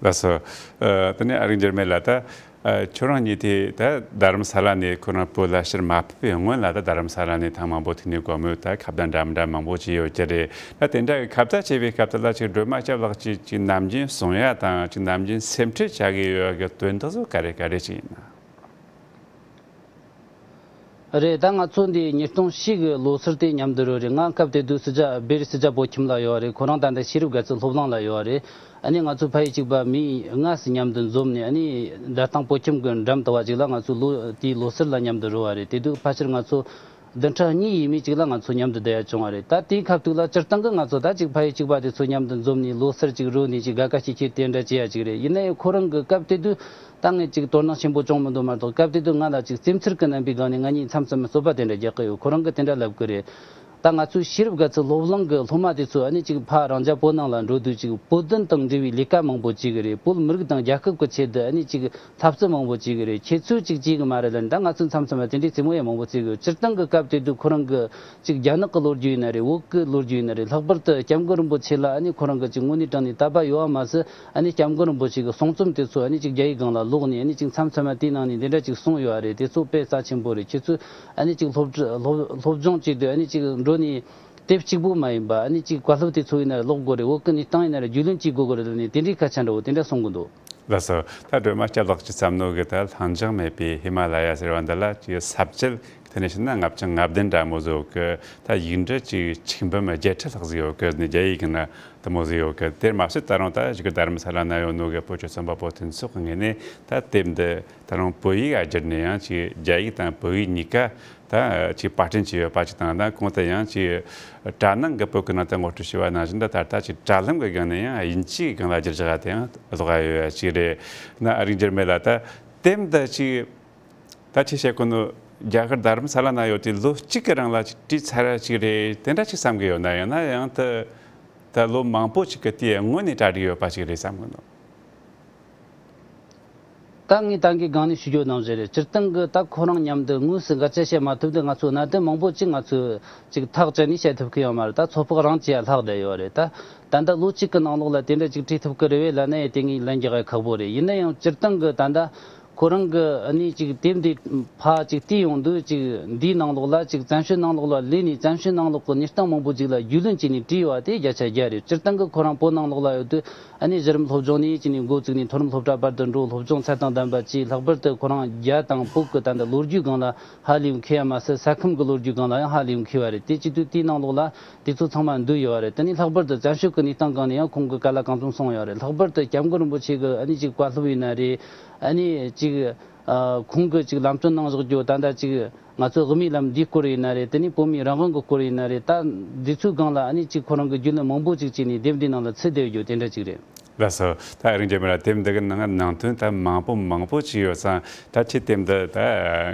ལགས་སོ། ཨ། དེ་ནས་ཨ་རིག་འགྱུར་མེད་ལགས། ད་ཨ་ཁྱོད་རང་གཉིས་དེ་ད་རྡ་རམ་ས་ལ་ནས་ཁོ་རང་བོད་ལ་ཕྱིར་མ་ཕེབས་པའི་སྔོན་ལ་ད་རྡ་རམ་ས་ལ་ནས་ཐེངས་མང་པོ་ཐུག་ནས་དགོང་མོའི་ད་ཁ་བརྡ་འདྲ་མི་འདྲ་མང་པོ་བྱས་ཡོད་ཀྱི་རེད། ད་དེ་འདྲ་གི་ཁ་བརྡ་བྱས་པའི་སྐབས་དེ་ལ་ཅིག་སྒྲོལ་མ་སྐྱབས་ལགས་ཀྱིས་ཅིག་ནམ་རྒྱུན་གསུང་ཡ་དང་ཅིག་ནམ་རྒྱུན་སེམས་ཁྲལ་བྱ་གི་ཡོད་གི་དོན་དག་ཚོ་ག་རེ་ག་རེ་ཅིག་ཡིན་ན། རེད། ད་ང་ཚོ་འདི་ཉིས་སྟོང་བཞི་གི་ལོ་སར་དེ་མཉམ་དུ་རོལ་རེད། ང་སྐབས་དེ་དུས་སྲིད་བྱ་བེ་རི་སྲིད་བྱ་བོད་ཁྱིམ་ལ་ཡོད་རེད། ཁོ་རང་ད་ལྟ་ཤེས་རིག་དགའ་ཚོགས་སློབ་གླིང་ལ་ཡོད་རེད། ཨ་ནི་ང་ཚོ་ཕ་ཡུལ་གཅིག་པ་མི་ལྔ་ཙམ་མཉམ་དུ་འཛོམས་ནས་ཨ་ནི་ཟླ་སྟེང་བོད་ཁྱིམ་གི་འགྲམ་དུ་བ་ཅིག་ལ་ང་ཚོ་ལོ་དེའི་ལོ་སར་ལ་མཉམ་དུ་རོལ་བ་རེད། དེ་དུས་ཕལ་ཆེར་ང་ཚོ་བདུན་ཕྲག་གཉིས་ཡས་མས་ཅིག་ལ་ང་ཚོ་མཉམ་དུ་བསྡད་ཡ་བྱུང་བ་རེད། ད་དེའི་སྐབས་དུས་ལ་སྤྱིར་བཏང་གི་ང་ཚོ་ད་ཅིག་ཕ་ཡུལ་གཅིག་པ་དེ་ཚོ་མཉམ་དུ་འཛོམས་ནས་ལོ་སར་ཅིག་རོལ་ནས་ཅིག་དགའ་དགའ་སྐྱིད་སྐྱིད་དེ་འདྲ་བྱེད་ཡ་ཅིག་རེད། ཡིན་ན་ཡང་ཁོ་རང་གི་སྐབས་དེ་དུས་ད་ངས་ཅིག་དོ་སྣང་ཆེན་པོ་བྱུང་མི་འདུག་མ་གཏོགས། སྐབས་དེ་དུས་ང་ལ་ཅིག་སེམས་ཚོར་གྱི་རྣམ་པའི་སྒང་ནས་ང་གཉིས་མཚམས་མཚམས་རྩོད་པ་དེ་འདྲ་རྒྱག་གི་ཡོད། ཁོ་རང་གིས་དེ་འདྲ་ལབ་གི་རེད། ད་ང་ཚོའི་ཤེས་རབ་དགའ་ཚལ་སློབ་གླིང་གི་སློབ་མ་དེ་ཚོ་ཨ་ནི་ཅིག་ཕར་རང་རྒྱལ་བོད་ནང་ལ་འགྲོ་དུས་ཅིག་བོད་དོན་དང་འབྲེལ་བའི་ལས་ཀ་མང་པོ་བྱེད་གི་རེད། བོད་མི་རིགས་དང་རྒྱལ་ཁབ་ཀྱི་ཆེད་དུ་ཨ་ནི་ཅིག་འཐབ་རྩོད་མང་པོ་བྱེད་གི་རེད། ཁྱེད་ཚོས་ཅིག་བྱེད་གི་མ་རེད་ལབ་ནས། ད་ང་ཚོ་མཚམས་མཚམས་ལ་དེ་འདྲའི་རྩེད་མོ་ཡང་མང་པོ་རྩེ་གི་ཡོད། སྤྱིར་བཏང་གི་སྐབས་དེ་དུས་ཁོ་རང་གི་ཅིག་རྒྱ་ནག་གི་ལོ་རྒྱུས་ཡིན་ན་རེད། བོད་ཀྱི་ལོ་རྒྱུས་ཡིན་ན་རེད། ལྷག་པར་དུ་སྐྱབས་མགོན་རིན་པོ་ཆེ་ལ་ཨ་ནི་ཁོ་རང་གི་ཅིག་དངོས་གནས་དྲང་གནས་དད་པ་ཡོད་པ་མ་ཟད། ཨ་ནི་སྐྱབས་མགོན་རིན་པོ་ཆེ་གི་གསུང་རྩོམ་དེ་ཚོ་ཨ་ནི་ཅིག་རྒྱ་ཡིག་སྒང་ལ་ཀློག་ནས། ཨ་ནི་ཅིག་མཚམས་མཚམས་མ་དེའི་ནང་ནས་འདི་འདྲ་ཅིག་གསུངས་ཡོད་རེད། དེ་ཚོ་དཔེ་རྩ་ཆེན་པོ་རེད། ཁྱེད་ཚོས་ཨ་ནི་ཅིག་སློབ་ཁྲིད་སློབ་སློབ་སྦྱོང་བྱས་དུས་ཨ་ནི་ཅིག་འགྲོ་ནས་དེབ་གཅིག་པོ་མ་ཡིན་པ། ཨ་ནི་ཅིག་བཀའ་སློབ་དེ་ཚོ་ཡིན་ན་རེ་ཀློག་དགོས་རེད། བོད་ཀྱི་གནས་སྟངས་ཡིན་ན་རེ་རྒྱུས་ལོན་བྱེད་དགོས་གི་རེད་ལབ་ནས་དེ་འདྲའི་སྐད་ཆ་འདྲ་བོ་དེ་འདྲ་གསུང་གི་འདུག། ལགས་སོ། ད་སྒྲོལ་མ་སྐྱབས་ལགས་ཀྱི་བསམ་མནོ་གི་ད་ལྷིང་འཇགས་མེད་པའི་ཧི་མ་ལ་ཡ་ཟེར་བ་འདི་ལ་ཅིག་ས་བཅད་དེ་ནས་བཤད་ན་ལྔ་བཅུ་ང་བདུན་འདྲ་མོ་ཟིག་ཡོད་གི། ད་ཡིག་འབྲུ་ཅིག་ཆིག་འབུམ་བརྒྱད་ཁྲི་ལྷག་ཟིག་ཡོད་གི་ནི། རྒྱ་ཡིག་གི་ནི་དེ་མོ་ཟིག་ཡོད་གི། དེར་མ་ཟད་ད་རུང་ད་བཞུགས་སྒར་རྡ་རམ་ས་ལ་ན་ཡོད་ནོ་གི་བོད་ཀྱི་རྩོམ་པ་པོ་མཐུན་ཚོགས་ཀྱི་ངོས་ནས་ད་དེབ་འདི་ད་རུང་བོད་ཡིག་ཨ་བསྒྱུར་ནས་ཡང་ཅིག་རྒྱ་ཡིག་དང་བོད་ཡིག་གཉིས་ཀ་ད་ཅིག་པར་སྐྲུན་བྱས་ཡོད་པ་ཅིག་དང་། ད་གོང་དུ་ཡང་ཅིག་དྲ་ནང་གི་བོད་ཀྱི་ནང་དུ་ངོ་སྤྲོད་བྱས་པ་ནང་བཞིན། ད་ད་ལྟ་ཅིག་དྲ་ལམ་གྱི་སྒང་ནས་ཡང་དབྱིན་ཇིའི་སྒང་ལ་བསྒྱུར་བཞག་པ་དེ་ཡང་ཀློག་ཡ་ཡོད་ཡ་ཅིག་རེད། ན་ཨ་རིག་འགྱུར་མེད་ལ་ད་དེབ་འདི་ཅིག་ད་ཅིག་བཤད་གོ་ནོ་རྒྱ་གར་རྡ་རམ་ས་ལ་ན་ཡོད་དུས་ལོ་གཅིག་གི་རིང་ལ་ཅིག་བྲིས་ཚར་ཡ་ཅིག་རེད། དེ་འདྲ་ཅིག་བསམ་གི་ཡོད་ན། ཡང་ན་ཡང་ད་ད་ལོ་མང་པོ་ཅིག་གི་དུས་སྔོན་ནས་གྲ་སྒྲིག་ཡོད་པ་ཅིག་རེད་བསམ་གི་འདུག། ད་ངས་ད་གིན་སྒང་ནས་ཞུ་རྒྱུ་ནང་བཞིན་རེད། སྤྱིར་བཏང་གི་ད་ཁོ་རང་མཉམ་དུ་དངོས་སུ་འགལ་རྐྱེན་བྱེད་མ་ཐུབ་དུས་ང་ཚོ་གནད་དོན་མང་པོ་ཅིག་ང་ཚོས་ཅིག་ཐག་བཅད་ནས་བཤད་ཐུབ་ཀྱི་ཡོད་མ་རེད། ད་ཚོད་དཔག་རང་བྱེད་ཡ་ལྷག་བསྡད་ཡོད་རེད། ད་ད་ལྟ་ལོ་གཅིག་གི་ནང་ལོགས་ལ་དེ་འདྲ་ཅིག་བྲིས་ཐུབ་ཀྱི་རེད་པས་ལབ་ན་ཡང་དེ་ངས་ལན་རྒྱག་ཡ་ཁག་པོ་རེད། ཡིན་ན་ཡང་སྤྱིར་བཏང་གི་ད་ལྟ་ཁོ་རང་གི་ཨ་ནི་ཅིག་དེབ་འདི་ཕར་ཅིག་བལྟས་ཡོང་དུས། ཅིག་འདིའི་ནང་ལོགས་ལ་ཅིག་བཙན་བྱོལ་ནང་ལོགས་ལ་སླེབས་ནས་བཙན་བྱོལ་ནང་ལོགས་ཀྱི་གནས་སྟངས་མང་པོ་ཅིག་ལ་རྒྱུས་ལོན་བྱས་ནས་བྲིས་ཡོད་པ་དེ་བརྒྱ་ཆ་བརྒྱ་རེད། སྤྱིར་བཏང་གི་ཁོ་རང་བོད་ནང་ལོགས་ལ་ཡོད་དུས་ཨ་ནི་གཞི་རིམ་སློབ་སྦྱོང་ནས་བྱས་ནས་འགོ་བཙུགས་ནས་མཐོ་རིམ་སློབ་གྲྭ་བར་དུ་འགྲོ། སློབ་སྦྱོང་ཚད་དང་ལྡན་པ་བྱས། ལྷག་པར་དུ་ཁོ་རང་རྒྱ་དང་བོད་ཀྱི་ད་ལྟ་ལོ་རྒྱུས་སྒང་ལ་ཧ་ལས་མཁས་པ་མ་ཟད། ས་ཁམས་ཀྱི་ལོ་རྒྱུས་སྒང་ལ་ཡང་ཧ་ལས་མཁས་པ་རེད། དེ་བྱེད་དུས་དེའི་ནང་ལོགས་ལ་དེ་ཚོ་ཚང་མ་འདུས་ཡོད་རེད། དེ་ནས་ལྷག་པར་དུ་བཙན་བྱོལ་གྱི་གནས་སྟངས་སྒང་ནས་ཡང་ཁོང་གིས་ག་ལ་གང་འཚམ་གསུངས་ཡོད་རེད། ལྷག་པར་དུ་སྐྱབས་མགོན་རིན་པོ་ཆེ་གི་ཨ་ནི་ཅིག་བཀའ་སློབ་ཡིན་ན་རེད། ཨ་ནི་ཅིག་ཨ་ཁོང་གིས་ཅིག་ལམ་སྟོན་གནང་བཞག་རྒྱུ། ད་ལྟ་ཅིག་ང་ཚོ་དབུ་མའི་ལམ་འདིའི་སྐོར་ཡིན་ན་རེད། དེ་ནས་བོད་མིའི་རང་དབང་གི་སྐོར་ཡིན་ན་རེད། ད་འདི་ཚོའི་སྒང་ལ་ཨ་ནི་ཅིག་ཁོ་རང་གི་རྒྱུས་ལོན་མང་པོ་ཅིག་བྱས་ནས་དེབ་འདིའི་ནང་ལ་ཚུད་བསྡད་ཡོད་རྒྱུ་དེ་འདྲ་ཅིག་རེད། ལགས་སོ། ད་ཨ་རིག་འགྱུར་མེད་ལ་དེབ་འདི་གི་ནང་ནང་དོན་ད་མང་པོ་མང་པོ་ཅིག་ཡོད་ཙང་། ད་ཁྱེད་དེབ་འདི་ད་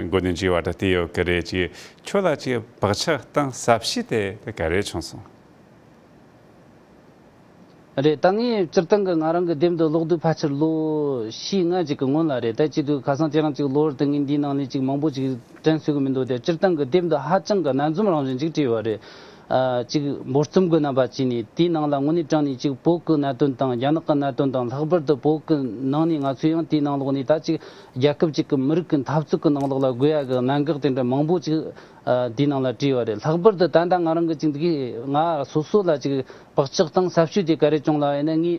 འགོ་ནས་མཇུག་བར་དུ་བལྟས་ཡོད་ཀྱི་རེད། ཅིག་ཁྱོད་ལ་ཅིག་བག་ཆགས་གཏིང་ཟབ་ཤོས་དེ་ད་ག་རེ་བྱུང་སོང་། རེད། ད་ངས་སྤྱིར་བཏང་གི་ང་རང་གི་དེབ་འདི་ཀློག་དུས་ཕལ་ཆེར་ལོ་བཞི་ལྔ་ཅིག་གི་སྔོན་ལ་རེད། ད་བྱེད་དུས་ཁ་སང་དེ་རིང་ཅིག་གློ་བུར་དུ་ངས་འདིའི་ནང་ནས་ཅིག་མང་པོ་ཅིག་དྲན་ཚུགས་གི་མི་འདུག་སྟེ། སྤྱིར་བཏང་གི་དེབ་འདི་ཧ་ཅང་གི་སྣ་འཛོམས་རང་བཞིན་ཅིག་བྲིས་པ་རེད། ཨ་ཅིག་འབོར་རྩོམ་གྱི་རྣམ་པ་བྱས་ནས་དེའི་ནང་ལ་དངོས་གནས་དྲང་གནས་ཅིག་བོད་ཀྱི་གནད་དོན་དང་རྒྱ་ནག་གི་གནད་དོན་དང་། ལྷག་པར་དུ་བོད་ཀྱི་ནང་ནས་ང་ཚོས་ཡང་དེའི་ནང་ལོགས་ནས་ད་ཅིག་རྒྱལ་ཁབ་ཅིག་གི་མི་རིགས་ཀྱི་འཐབ་རྩོད་ཀྱི་ནང་ལོགས་ལ་དགོས་ཡ་གི་གནད་འགག་དེ་འདྲ་མང་པོ་ཅིག་ཨ་དེའི་ནང་ལ་བྲིས་པ་རེད། ལྷག་པར་དུ་ད་ལྟ་ང་རང་གི་ཅིག་འདི་གི་ང་སོ་སོ་ལ་ཅིག་བག་ཆགས་གཏིང་ཟབ་ཤོས་དེ་ག་རེ་བྱུང་ལབ་ཡིན་ན། ངས་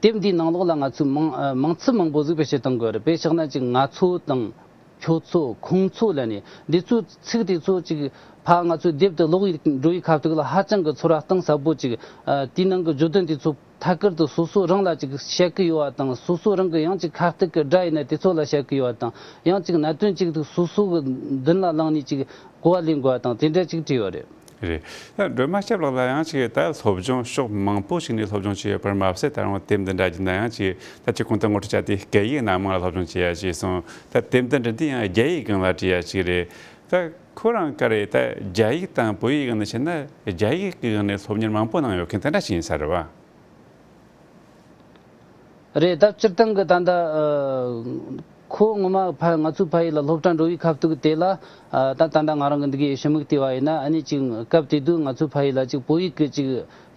དེབ་འདིའི་ནང་ལོགས་ལ་ང་ཚོས་མིང་ཨ་མིང་ཚིག་མང་པོ་ཟིག་བེད་སྤྱོད་གཏོང་དགོས་རེད། དཔེ་བཞག་ན་ཅིག་ང་ཚོ་དང་ཁྱོད་ཚོ་ཁོང་ཚོ་ལབ་ནས་འདི་ཚོའི་ཚིག་དེ་ཚོ་ཅིག་ཕར་ང་ཚོས་དེབ་དེ་ཀློག་ཡི་འགྲོ་ཡི་ཁ་ཐུག་ལ་ཧ་ཅང་གི་ཚོར་བ་གཏིང་ཟབ་པོ་ཅིག་ཨ་དེའི་ནང་གི་བརྗོད་དོན་དེ་ཚོ་ཐད་ཀར་དུ་སོ་སོ་རང་ལ་ཅིག་བཤད་ཀྱི་ཡོད་པ་དང་། སོ་སོ་རང་གི་ཡང་ཅིག་ཁ་གཏད་ཀྱི་སྒྲ་ཡིན་ན་དེ་ཚོ་ལ་བཤད་ཀྱི་ཡོད་པ་དང་། ཡང་ཅིག་གནད་དོན་ཅིག་དེ་སོ་སོ་གི་མདུན་ལ་བླངས་ནས་ཅིག་གོ་བ་ལེན་དགོས་པ་དང་དེ་འདྲ་ཅིག་བྲིས་ཡོད་རེད། རེད། ད་སྒྲོལ་མ་སྐྱབས་ལགས་ལ་ཡང་ཅིག་ད་སློབ་སྦྱོང་ཕྱོགས་མང་པོ་ཞིག་ནས་སློབ་སྦྱོང་བྱས་ཡོད་པར་མ་ཟད། ད་རུང་དེབ་འདི་འདྲ་བརྒྱུད་ནས་ཡང་ཅིག་ད་ཅིག་གོང་དུ་ངོ་སྤྲོད་བྱས་དེ་སྐད་ཡིག་སྣ་མང་ལ་སློབ་སྦྱོང་བྱས་ཡ་ཅེས་གསུངས། ད་དེབ་འདི་འདྲ་འདི་ཡང་རྒྱ་ཡིག་སྒང་ལ་བྲིས་ཡ་ཅིག་རེད། ད་ཁོ་རང་ག་རེ་ད་རྒྱ་ཡིག་དང་བོད་ཡིག་སྒང་ནས་བྱས་ན་རྒྱ་ཡིག་གི་སྒང་ནས་སློབ་གཉེར་མང་པོ་གནང་ཡོད་མཁན་དེ་འདྲ་ཞིག་ཡིན་ས་རེད་བ། རེད། ད་སྤྱིར་བཏང་གི་ད་ལྟ་ཨ་ཁོ་ངོ་མ་ཕ་ང་ཚོའི་ཕ་ཡུལ་ལ་སློབ་གྲྭ་འགྲོ་བའི་ཁ་ཐུག་དེ་ལ་ཨ་ད་ད་ལྟ་ང་རང་གི་འདི་གའི་ཞུ་མིག་བལྟས་པ་ཡིན་ན། ཨ་ནི་ཅིག་སྐབས་དེ་དུས་ང་ཚོའི་ཕ་ཡུལ་ལ་ཅིག་བོད་ཡིག་གི་ཅིག་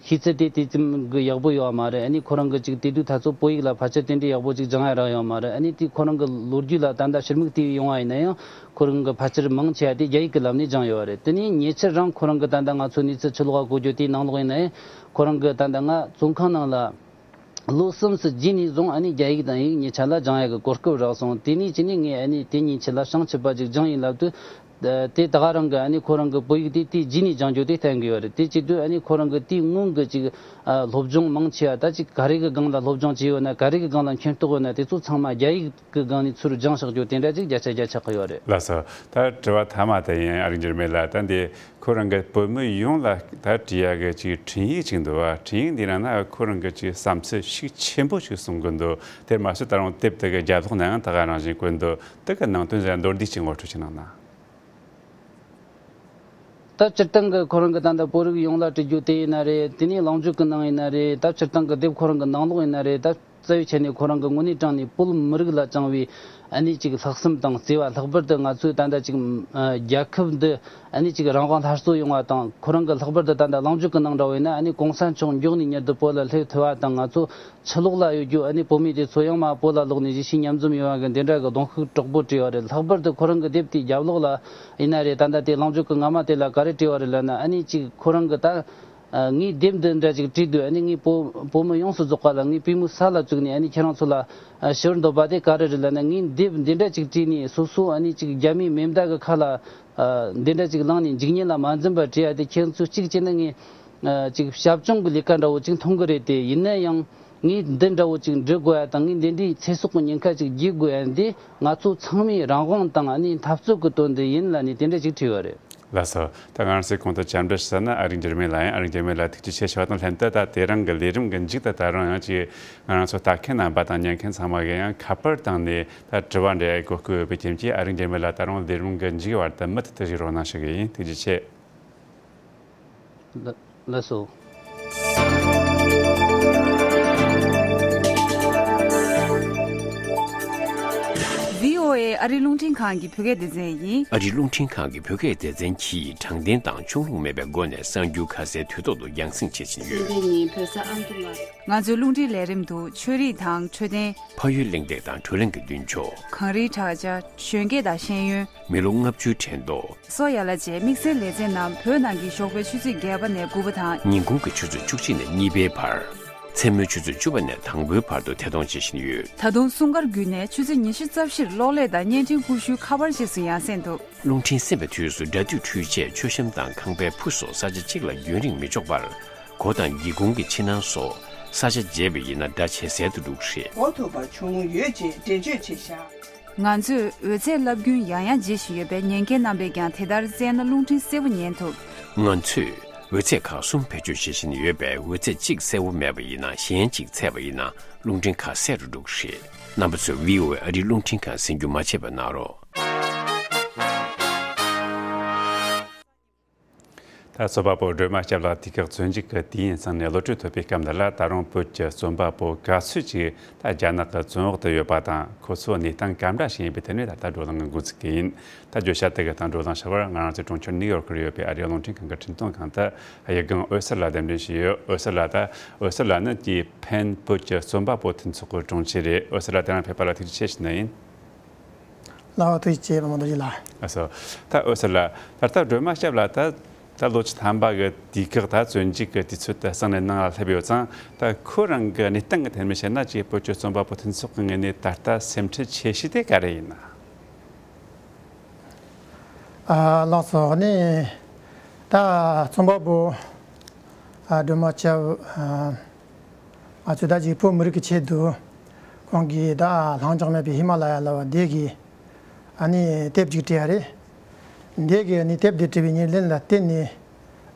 ཤེས་ཚད་དེ་དེ་ཙམ་གི་ཡག་པོ་ཡོད་པ་མ་རེད། ཨ་ནི་ཁོ་རང་གི་ཅིག་དེ་དུས་ད་ཚོ་བོད་ཡིག་ལ་ཕལ་ཆེར་དེ་འདྲའི་ཡག་པོ་ཅིག་སྦྱང་ཡ་རག་ཡོད་པ་མ་རེད། ཨ་ནི་དེ་ཁོ་རང་གི་ལོ་རྒྱུས་ལ་ད་ལྟ་ཞུ་མིག་བལྟས་ཡོང་བ་ཡིན་ན་ཡང་ཁོ་རང་གི་ཕལ་ཆེར་མང་ཆེ་བ་དེ་རྒྱ་ཡིག་གི་ལམ་ནས་སྦྱངས་ཡོད་པ་རེད། དེ་ནས་ཉེ་ཆར་རང་ཁོ་རང་གི་ད་ལྟ་ང་ཚོ་གནས་ཚུལ་ཕྱི་ལོགས་ལ་གོ་རྒྱུ་དེའི་ནང་ལོགས་ཡིན་ན་ཡང་། ཁོ་རང་གི་ད་ལྟ་ང་བཙོན་ཁང་ནང་ལ་ལོ་གསུམ་ཙམ་རྗེས་ནས་བཟུང་ཨ་ནི་རྒྱ་ཡིག་དང་ཡིག་གཉིས་ཆ་ལ་སྦྱང་ཡག་གི་གོ་སྐབས་རག་སོང་། དེ་ནས་བྱས་ནས་ངས་ཨ་ནི་དེ་གཉིས་ཆ་ལ་བྱང་ཆུབ་པ་ཅིག་སྦྱངས་ཡིན་ལབ་དུས། དེ་ད་ག་རང་གི་ཨ་ནི་ཁོ་རང་གི་བོད་ཡིག་དེ་དེ་རྗེས་ནས་སྦྱང་རྒྱུ་དེ་བསྟན་གི་ཡོད་རེད། དེ་བྱེད་དུས་ཨ་ནི་ཁོ་རང་གི་དེའི་སྔོན་གི་ཅིག་ཨ་སློབ་སྦྱོང་མང་ཆེ་བ་ད་ཅིག་ག་རེ་གི་སྒང་ལ་སློབ་སྦྱོང་བྱས་ཡོད་ན། ག་རེ་གི་སྒང་ལ་མཁྱེན་རྟོགས་ཡོད་ན། དེ་ཚོ་ཚང་མ་རྒྱ་ཡིག་གི་སྒང་ནས་ཚུར་སྦྱངས་བཞག་རྒྱུ་དེ་འདྲ་ཅིག་བརྒྱ་ཆ་བརྒྱ་ཆགས་ཀྱི་ཡོད་རེད། ལགས་སོ། ད་དྲི་བ་མཐའ་མ་དེ་ཡིན། ཨ་རིག་འགྱུར་མེད་ལགས། ད་འདི་ཁོ་རང་གི་བོད་མི་ཡོངས་ལ་ད་བྲིས་ཡག་གི་ཅིག་འཕྲིན་ཡིག་ཅིག་འདུག་བ། འཕྲིན་ཡིག་འདི་ནང་ན་ཁོ་རང་གི་ཅིག་བསམ་ཚུལ་ཤུགས་ཆེན་པོ་ཞིག་གསུང་གི་འདུག། དེར་མ་ཟད་ད་རུང་དེབ་དེ་གི་རྒྱབ་ལོགས་ན་ཡང་ད་ག་རང་བཞིན་བཀོད་འདུག། དེ་གི་ནང་དོན་ཟེར་མདོར་བསྡུས་ཅིག་ངོ་སྤྲོད་ཅིག་གནང་ན། ད་སྤྱིར་བཏང་གི་ཁོ་རང་གི་ད་ལྟ་བོད་རིགས་ཡོངས་ལ་བྲིས་རྒྱུ་དེ་ཡིན་ན་རེད། དེ་ནས་གླེང་བརྗོད་ཀྱི་ནང་ཡིན་ན་རེད། ད་སྤྱིར་བཏང་གི་དེབ་ཁོ་རང་གི་ནང་ལོགས་ཡིན་ན་རེད། ད་རྩ་བའི་ཆ་ནས་ཁོ་རང་གི་དངོས་གནས་དྲང་གནས་བོད་མི་རིགས་ལ་བཅངས་པའི་ཨ་ནི་ཅིག་ལྷག་བསམ་དང་བརྩེ་བ། ལྷག་པར་དུ་ང་ཚོའི་ད་ལྟ་ཅིག་ཨ་རྒྱལ་ཁབ་འདི་ཨ་ནི་ཅིག་རང་དབང་སླར་གསོ་ཡོང་བ་དང་། ཁོ་རང་གི་ལྷག་པར་དུ་ད་ལྟ་གླེང་བརྗོད་ཀྱི་ནང་འདྲ་བོ་ཡིན་ན། ཨ་ནི་གོང་ས་མཆོག་མགྱོགས་ནས་མྱུར་དུ་བོད་ལ་སླེབས་ཐུབ་པ་དང་། ང་ཚོ་ཕྱི་ལོགས་ལ་ཡོད་རྒྱུ་ཨ་ནི་བོད་མི་དེ་ཚོ་ཡང་མར་བོད་ལ་ལོག་ནས་གཞིས་བྱེས་མཉམ་འཛོམས་ཡོང་བ་གི་འདི་འདྲ་གི་གདོང་ཤུགས་དྲག་པོ་བྲིས་པ་རེད། ལྷག་པར་དུ་ཁོ་རང་གི་དེབ་དེའི་རྒྱབ་ལོགས་ལ་ཡིན་ན་རེད། ད་ལྟ་དེ་གླེང་བརྗོད་ཀྱི་སྔ་མ་དེ་ལ་ག་རེ་བྲིས་པ་རེད་ལབ་ན། ཨ་ནི་ཅིག་ཁོ་རང་གི་ད་ཨ་ངས་དེབ་འདི་འདྲ་ཅིག་བྲིས་དུས། ཨ་ནི་ངས་བོད་བོད་མི་ཡོངས་སུ་རྫོགས་པ་ལ་ངས་པུས་མོ་ས་ལ་བཙུགས་ནས་ཨ་ནི་ཁྱེད་རང་ཚོ་ལ་ཨ་ཞུ་བར་འདོད་པ་དེ་ག་རེ་རེད་ལབ་ན། ངས་དེབ་འདི་འདྲ་ཅིག་བྲིས་ནས་སོ་སོ་ཨ་ནི་ཅིག་རྒྱ་མིའི་མེ་མདའ་གི་ཁ་ལ་ཨ་འདི་འདྲ་ཅིག་ལངས་ནས་འཇིག་ཉེན་ལ་མ་འཛེམས་པར་བྲིས་ཡ་དེ། ཁྱེད་ཚོ་གཅིག་བྱས་ན་ངས་ཨ་ཅིག་ཞབས་སྐྱོང་གི་ལས་ཀ་འདྲ་བོ་ཅིག་མཐོང་གི་རེད་དེ། ཡིན་ན་ཡང་ངས་འདི་འདྲ་བོ་ཅིག་འབྲི་དགོས་ཡ་དང་། ངས་འདི་འདྲའི་ཚེ་སྲོག་གི་ཉེན་ཁ་ཅིག་བརྗེད་དགོས་ཡ་འདི་ང་ཚོ་ཚང་མའི་རང་དབང་དང་ཨ་ནི་འཐབ་རྩོད་ཀྱི་དོན་དུ་ཡིན་ལབ་ནས་དེ་འདྲ་ཅིག་བྲིས་པ་རེད། ལགས་སོ། ད་ང་རང་ཚོས་གོང་དུ་བཅར་འདྲི་ཞུས་ན། ཨ་རིག་འགྱུར་མེད་ལ་ཡང་། ཨ་རིག་འགྱུར་མེད་ལ་ཐུགས་རྗེ་ཆེ་ཞུ་བ་དང་ལྷན་དུ། ད་དེ་རིང་གི་ལས་རིམ་གྱི་མཇུག་ཏུ་ད་རུང་ཡང་ཅིག་ང་རང་ཚོ་ལྟ་མཁན་རྣམ་པ་དང་ཉན་མཁན་ཚང་མ་གིས་ཡང་ཁ་པར་བཏང་ནས་ད་དྲི་བ་འདྲི་ཡ་གི་གོ་སྐབས་ཡོད་པའི་རྐྱེན་གྱིས། ཨ་རིག་འགྱུར་མེད་ལ་ད་རུང་ལས་རིམ་གྱི་མཇུག་བར་དུ་མུ་མཐུད་དུ་གཞིགས་རོགས་གནང་ཞུ་གི་ཡིན། ཐུགས་རྗེ་ཆེ། ལགས་ལགས་སོ། བྷི་ཨོ་ཨེ་ཨ་རིའི་རླུང་འཕྲིན་ཁང་གི་བོད་སྐད་སྡེ་ཚན་ཡིན། ཨ་རིའི་རླུང་འཕྲིན་ཁང་གི་བོད་སྐད་སྡེ་ཚན་གྱིས་དྲང་བདེན་དང་ཆུང་ལུགས་མེད་པའི་སྒོ་ནས་གསར་འགྱུར་ཁ་གསལ་དུས་ཐོག་ཏུ་རྒྱང་སྲིང་བྱེད་བཞིན་ཡོད། སེ་འབྲས་ཉིན་བོད་ས་ཨ་མདོ་ལ། ང་ཚོའི་རླུང་འཕྲིན་ལས་རིམ་དུ་ཆོས་རིག་དང་འཕྲོད་བསྟེན། ཕ་ཡུལ་གླེང་སྟེགས་དང་བགྲོ་གླེང་གི་མདུན་ལྕོག་གངས་རིའི་བྲག་ཅ། གཞོན་སྐྱེས་དང་ཤེས་ཡོན། མི་ལོ་ལྔ་བཅུའི་དྲན་ཐོ། སོ་ཡ་ལ་བཅས་དམིགས་བསལ་ལེ་ཚན་རྣམས་བོད་ནང་གི་ཞོགས་པའི་ཆུ་ཚོད་བརྒྱད་པ་ནས་དགུ་པ་དང་། ཉིན་གུང་གི་ཆུ་ཚོད་བཅུ་གཅིག་ནས་གཉིས་པའི་བར། མཚན་མོའི་ཆུ་ཚོད་བཅུ་པ་ནས་དང་པོའི་བར་དུ་ཐད་གཏོང་བྱེད་བཞིན་ཡོད། ད་དུང་སྲུང་སྐར་བརྒྱུད་ནས་ཆུ་ཚོད་ཉི་ཤུ་རྩ་བཞིར་གློག་ཀླད་དང་བརྙན་འཕྲིན་ཀུ་ཤུའི་ཁ་པར་རྗེས་སུ་ཡང་སེ་འདུག་རླུང་འཕྲིན་གསན་པའི་དུས་སུ་སྒྲ་སྡུད་འཕྲུལ་ཆས་མཆོད་བཤམས་དང་ཁང་པའི་ཕུ་སོགས་ས་ཆ་གཅིག་ལ་རྒྱུན་རིང་མི་འཇོག་པར། སྒོ་དང་སྒེའུ་ཁུང་གི་ཕྱི་ནང་སོགས་ས་ཆ་བརྗེས་པ་ཡིན་ན་སྒྲ་ཇེ་གསལ་དུ་འགྲོ་གི་རེད། གོ་ཐུབ་པ་བྱུང་ཡོད་ཅེས་འགྲེལ་བརྗོད་བྱས་བཞག་ང་ཚོས་འོད་ཚད་རླབས་རྒྱུན་ཡང་ཡང་བརྗེ་བཞིན་ཡོད་པས། ཉན་མཁན་རྣམ་པས་ཀྱང་དེ་ལྟར་བཙལ་ན་རླུང་འཕྲིན་གསལ་པོ་ཉན་ཐུབ། ང་ཚོས་འོད་ཚད་ཁག་གསུམ་བེད་སྤྱོད་བྱེད་བཞིན་ཡོད་པས། འོད་ཚད་གཅིག་གསལ་པོ་མེད་པ་ཡིན་ན། གཞན་གཅིག་ཚད་པ་ཡིན་ན་རླུང་འཕྲིན་ཁ་གསལ་རུ་འགྲོ་གི་རེད། རྣམ་པ་ཚོས་བྷི་ཨོ་ཨེ་ཨ་རིའི་རླུང་འཕྲིན་ཁང་གསན་རྒྱུ་མ་བརྗེད་པ་གནང་རོགས། ད་རྩོམ་པ་པོ་སྒྲོལ་མ་སྐྱབས་ལགས་དུས་བཀག་བཙོན་འཇུག་གི་དུས་ཡུན་ཚང་ནས་གློད་གྲོལ་ཐོབ་པའི་སྐབས་འདི་ལ། ད་རུང་བོད་ཀྱི་རྩོམ་པ་པོ་ག་ཚོད་ཅིག་ད་རྒྱ་ནག་གི་བཙོན་འོག་ཏུ་ཡོད་པ་དང་། ཁོ་ཚོ་གནས་སྟངས་ག་འདྲ་ཞིག་ཡིན་པའི་ཐད་ནས་ད་ལྟ་བགྲོ་གླེང་འགོ་འཛུགས་ཀྱི་ཡིན། ད་བརྗོད་བྱ་དེ་གི་སྟེང་བགྲོ་གླེང་བྱ་བར་ང་རང་ཚོའི་གྲོང་ཁྱེར་ནིའུ་ཡོག་གི་ཡོད་པའི་ཨ་རིའི་རླུང་འཕྲིན་ཁང་གི་འཕྲིན་གཏོང་ཁང་དུ་དབྱི་གུང་འོད་ཟེར་ལགས་གདན་འདྲེན་ཞུས་ཡོད། འོད་ཟེར་ལགས། ད་འོད་ཟེར་ལགས་ནི་དེའི་ཕན་བོད་ཀྱི་རྩོམ་པ་པོ་མཐུན་ཚོགས་ཀྱི་དྲུང་ཆེ་རེད། འོད་ཟེར་ལགས་དེ་རིང་ཕེབས་པ་ལ་ཐུགས་རྗེ་ཆེ་ཞུ་ནི་ཡིན། ལགས་སོ། ཐུགས་རྗེ་ཆེ་པདྨ་རྡོ་རྗེ་ལགས། ལགས་སོ། ད་འོད་ཟེར་ལགས། ད་ལྟ་སྒྲོལ་མ་སྐྱབས་ལགས་ད་ད་ལོ་བཅུ་ཐམ་པ་གི་དུས་བཀག་ད་བཙོན་འཇུག་གི་དུས་ཚོད་དེ་གཙང་ནས་ནང་ལ་སླེབས་ཡོད་ཙང་། ད་ཁོ་རང་གི་གནས་སྟངས་ཀྱི་ཐད་ནས་བཤད་ན། ཅིག་བོད་ཀྱི་རྩོམ་པ་པོ་མཐུན་ཚོགས་ཀྱི་ངོས་ནས་ད་ལྟ་སེམས་ཁྲལ་ཆེ་ཤོས་དེ་ག་རེ་ཡིན་ན། ཨ། ལགས་སོ། ནི་ད་རྩོམ་པ་པོ་ཨ་སྒྲོལ་མ་སྐྱབས་ཨ། ང་ཚོས་ད་ཅིག་བོད་མི་རིགས་ཀྱི་ཆེད་དུ་ཁོང་གིས་ད་ལྷིང་འཇགས་མེད་པའི་ཧི་མ་ལ་ཡ་ལབ་པ་དེ་གི་ཨ་ནི་དེབ་ཅིག་བྲིས་ཡ་རེད། དེ་གི་ཨ་ནི་དེབ་དེ་བྲིས་པའི་ཉེར་ལེན་ལ་བརྟེན་ནས་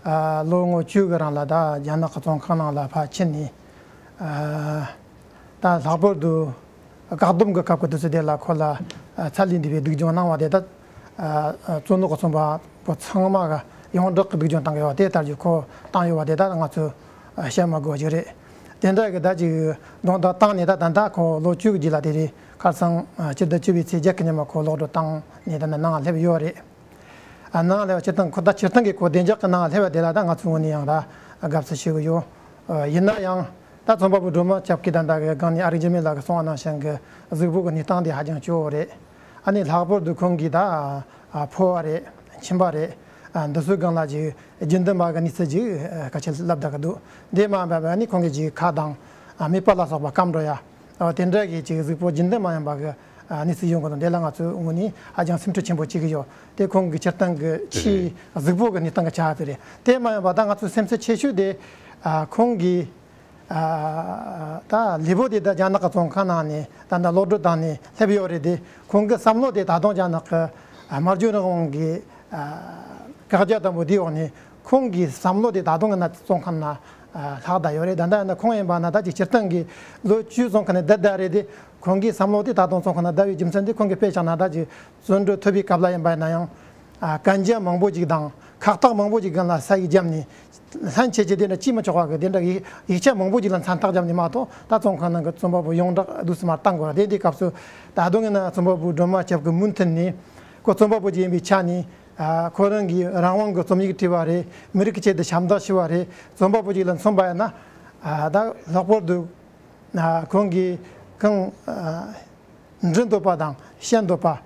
ཨ་ལོ་ངོ་བཅུ་གི་རིང་ལ་ད་རྒྱ་ནག་གི་བཙོན་ཁང་ནང་ལ་ཕར་ཕྱིན་ནས། ཨ་ད་ལྷག་པར་དུ་བཀག་སྡོམ་གྱི་སྐབས་ཀྱི་དུས་ཚོད་དེ་ལ་ཁོ་ལ་ཚ་ལས་འདས་པའི་སྡུག་སྦྱོང་གནང་བ་དེ་ད་བཙོན་འོག་གི་རྩོམ་པ་པོ་ཚང་མ་གི་ཡོངས་གྲགས་ཀྱི་སྡུག་སྦྱོང་བཏང་གི་ཡོད་པ་དེ་ལྟར་གྱི་ཁོ་བཏང་ཡོད་པ་དེ་ད་ང་ཚོས་བཤད་མ་དགོས་པ་ཅིག་རེད། དེ་འདྲ་གི་ད་ཅིག་རྡུང་རྡེག་བཏང་ནས་ད་ད་ལྟ་ཁོ་ལོ་བཅུ་གི་རྗེས་ལ་དེ་རེད། ཁ་སང་སྤྱི་ཟླ་བཅུ་པའི་ཚེས་བརྒྱད་ཀྱི་ཉིན་མ་ཁོ་གློད་གྲོལ་བཏང་ནས་ད་ནི་ནང་སླེབས་ཡོད་རེད། ཨ་ནང་ལ་སྤྱིར་བཏང་ཁོ་ད་སྤྱིར་བཏང་གི་ཁོ་བདེ་འཇགས་ཀྱི་ནང་སླེབས་པ་དེ་ལ་ད་ང་ཚོའི་ངོས་ནས་ཡང་ད་དགའ་བསུ་ཞུ་གི་ཡོད། ཡིན་ན་ཡང་ད་རྩོམ་པ་པོ་སྒྲོལ་མ་སྐྱབས་ཀྱིས་ད་ལྟ་གི་སྒང་ནས་ཨ་རིག་འགྱུར་མེད་ལགས་ཀྱིས་གསུངས་པ་ནང་བཞིན་གྱི་གཟུགས་པོ་གི་གནས་སྟངས་དེ་ཧ་ཅང་སྐྱོ་བོ་རེད། ཨ་ནི་ལྷག་པར་དུ་ཁོང་གིས་ད་ཨ་ཕོ་བ་རེད། མཆིན་པ་རེད། ཨ་འདི་ཚོའི་སྒང་ལ་ཅིག་རྒྱུན་ལྡན་པ་གི་གནས་ཚུལ་ཅིག་ཨ་ག་ཅིག་ལབ་བསྡད་ཀྱི་འདུག་དེ་མ་ཡིན་པ་ཨ་ནི་ཁོང་གིས་ཅིག་ཁ་དང་ཨ་མིད་པ་ལ་སོགས་པ་སྐམ་འགྲོ་ཡ། ཨ་དེ་འདྲ་གི་ཅིག་གཟུགས་པོ་རྒྱུན་ལྡན་མ་ཡིན་པ་གི་ཨ་གནས་ཚུལ་ཡོང་གི་འདུག་དེ་ལ་ང་ཚོའི་ངོས་ནས་ཧ་ཅང་སེམས་ཁྲལ་ཆེན་པོ་བྱེད་ཀྱི་ཡོད། དེ་ཁོང་གི་སྤྱིར་བཏང་གི་ཕྱིའི་གཟུགས་པོ་གི་གནས་སྟངས་ཀྱི་ཆ་དེ་རེད། དེ་མ་ཡིན་པ་ད་ང་ཚོའི་སེམས་ཁྲལ་ཆེ་ཤོས་དེ་ཨ་ཁོང་གིས་ཨ་ད་ལུས་པོ་དེ་ད་རྒྱ་ནག་གི་བཙོན་ཁང་ནང་ནས་ད་ད་གློད་གྲོལ་བཏང་ནས་སླེབས་ཡོད་རེད་དེ། ཁོང་གི་བསམ་བློ་དེ་ད་དུང་རྒྱ་ནག་གི་ཨ་སྨྲ་བརྗོད་རང་དབང་གི་ཨ་བཀག་རྒྱ་དམ་པོ་དེའི་འོག་ནས་ཁོང་གི་བསམ་བློ་དེ་ད་དུང་ཡིན་ན་བཙོན་ཁང་ན་ཨ་ལྷག་བསྡད་ཡོད་རེད། ད་ལྟ་ཡིན་ན་ཁོང་ཡིན་པ་ན་ད་ཅིག་སྤྱིར་བཏང་གི་ལོ་བཅུ་བཙོན་ཁང་ནས་བསྡད་བསྡད་རེད་དེ། ཁོང་གི་བསམ་བློ་དེ་ད་དུང་བཙོན་ཁང་ན་བསྡད་པའི་རྒྱུ་མཚན་དེ་ཁོང་གི་དཔེ་བཞག་ན་ད་ཅིག་བཙོན་གྲོལ་ཐོབ་པའི་སྐབས་ལ་ཡིན་པ་ཡིན་ན་ཡང་ཨ་གན་རྒྱ་མང་པོ་ཅིག་དང་ ཁག་ཐེག་མང་པོ་ཅིག་སྒང་ལ་ས་ཡིག་བརྒྱབ་ནས། ལྷན་ཆད་ཀྱི་དེ་འདྲ་ཅིས་མི་ཆོག་པ་གི་དེ་འདྲ་ཡིག་ཡིག་ཆ་མང་པོ་ཅིག་ལ་མཚན་རྟགས་བརྒྱབ་ནས་མ་གཏོགས། ད་བཙོན་ཁང་ནང་གི་རྩོམ་པ་པོ་ཡོངས་གྲགས་འདུག་སེ་མར་བཏང་དགོས་ར། དེ་དེའི་སྐབས་སུ་ད་དུང་ཡིན་ན་རྩོམ་པ་པོ་སྒྲོལ་མ་སྐྱབས་ཀྱི་མུ་མཐུད་ནས། ཁོ་རྩོམ་པ་པོ་ཅིག་ཡིན་པའི་ཆ་ནས། ཨ། ཁོ་རང་གིས་རང་དབང་གི་རྩོམ་ཡིག་བྲིས་པ་རེད། མི་རིགས་ཀྱི་ཆེད་དུ་ཞབས་འདེགས་ཞུས་པ་རེད། རྩོམ་པ་པོ་ཅིག་ལ་མཚོན་པ་ཡིན་ན། ཨ། ད་ལྷག་པར་དུ། ཨ། ཁོང་གིས་གང་། ཨ། འབྲི་འདོད་པ་དང་བཤད་འདོད་པ།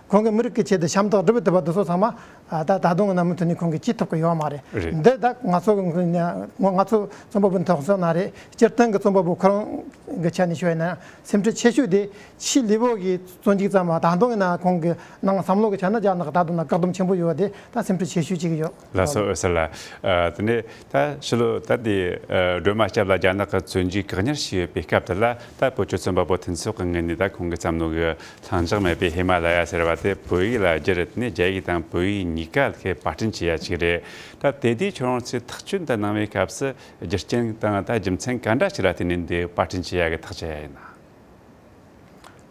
ཁོང་གིས་མི་རིགས་ཀྱི་ཆེད་དུ་ཞབས་འདེགས་སྒྲུབ་ཐུབ་པ་དེ་ཚོ་ཚང་མ། ཨ། ད་ད་དུང་ཡིན་ན་མུ་མཐུད་ནས་ཁོང་གིས་བྱེད་ཐུབ་ཀྱི་ཡོད་མ་རེད། རེད། འདི་ད་ང་ཚོ་གི་ང་ང་ཚོ་རྩོམ་པ་པོ་མཐུན་ཚོགས་ནང་རེད། སྤྱིར་བཏང་གི་རྩོམ་པ་པོ་ཁོ་རང་གི་ཆ་ནས་ཤོད་ཡིན་ན། སེམས་ཁྲལ་ཆེ་ཤོས་དེ་ཕྱིའི་ལས་འགུལ་གྱི་བཙོན་འཇུག་ཙམ་མ། ད་དུང་ཡིན་ན་ཁོང་གི་ནང་བསམ་བློ་གི་ཆ་ནས་རྒྱ་ནག་ད་དུང་ན་བཀག་སྡོམ་ཆེན་པོ་ཡོད་དེ། ད་སེམས་ཁྲལ་ཆེ་ཤོས་ཅིག་ཡོད། ལགས་སོ། འོད་ཟེར་ལགས། ཨ། དེ་ནས་ད་ཕྱི་ལོ་ད་དེ། ཨ། སྒྲོལ་མ་སྐྱབས་ལགས་རྒྱ་ནག་གི་བཙོན་འཇུག་བཀག་ཉར་བྱས་ཡོད་པའི་སྐབས་དེ་ལ། ད་བོད་ཀྱི་རྩོམ་པ་པོ་མཐུན་ཚོགས་ཀྱི་ངོས་ནས་ད་ཁོང་གི་བརྩམས་ནོ་གི་ལྷིང་འཇགས་མེད་པའི་ཧི་མ་ལ་ཡ་ཟེར་བ་དེ་བོད་ཡིག་ལ་བསྒྱུར་ནས་རྒྱ་ཡིག་དང་བོད་ཡིག་གཉིས་ཀ་ལ་པར་སྐྲུན་བྱེད་ཡ་ཅིག་རེད། ད་དེ་དུས་ཁྱོད་རང་ཚོས་ཐག་གཅོད་འདི་གནང་བའི་སྐབས་སུ་རྒྱུ་རྐྱེན་དང་ད་རྒྱུ་མཚན་ག་འདྲ་ཞིག་ལ་བརྟེན་ནས་འདི་པར་སྐྲུན་བྱེད་ཡ་གི་ཐག་བཅད་ཡ་ཡིན་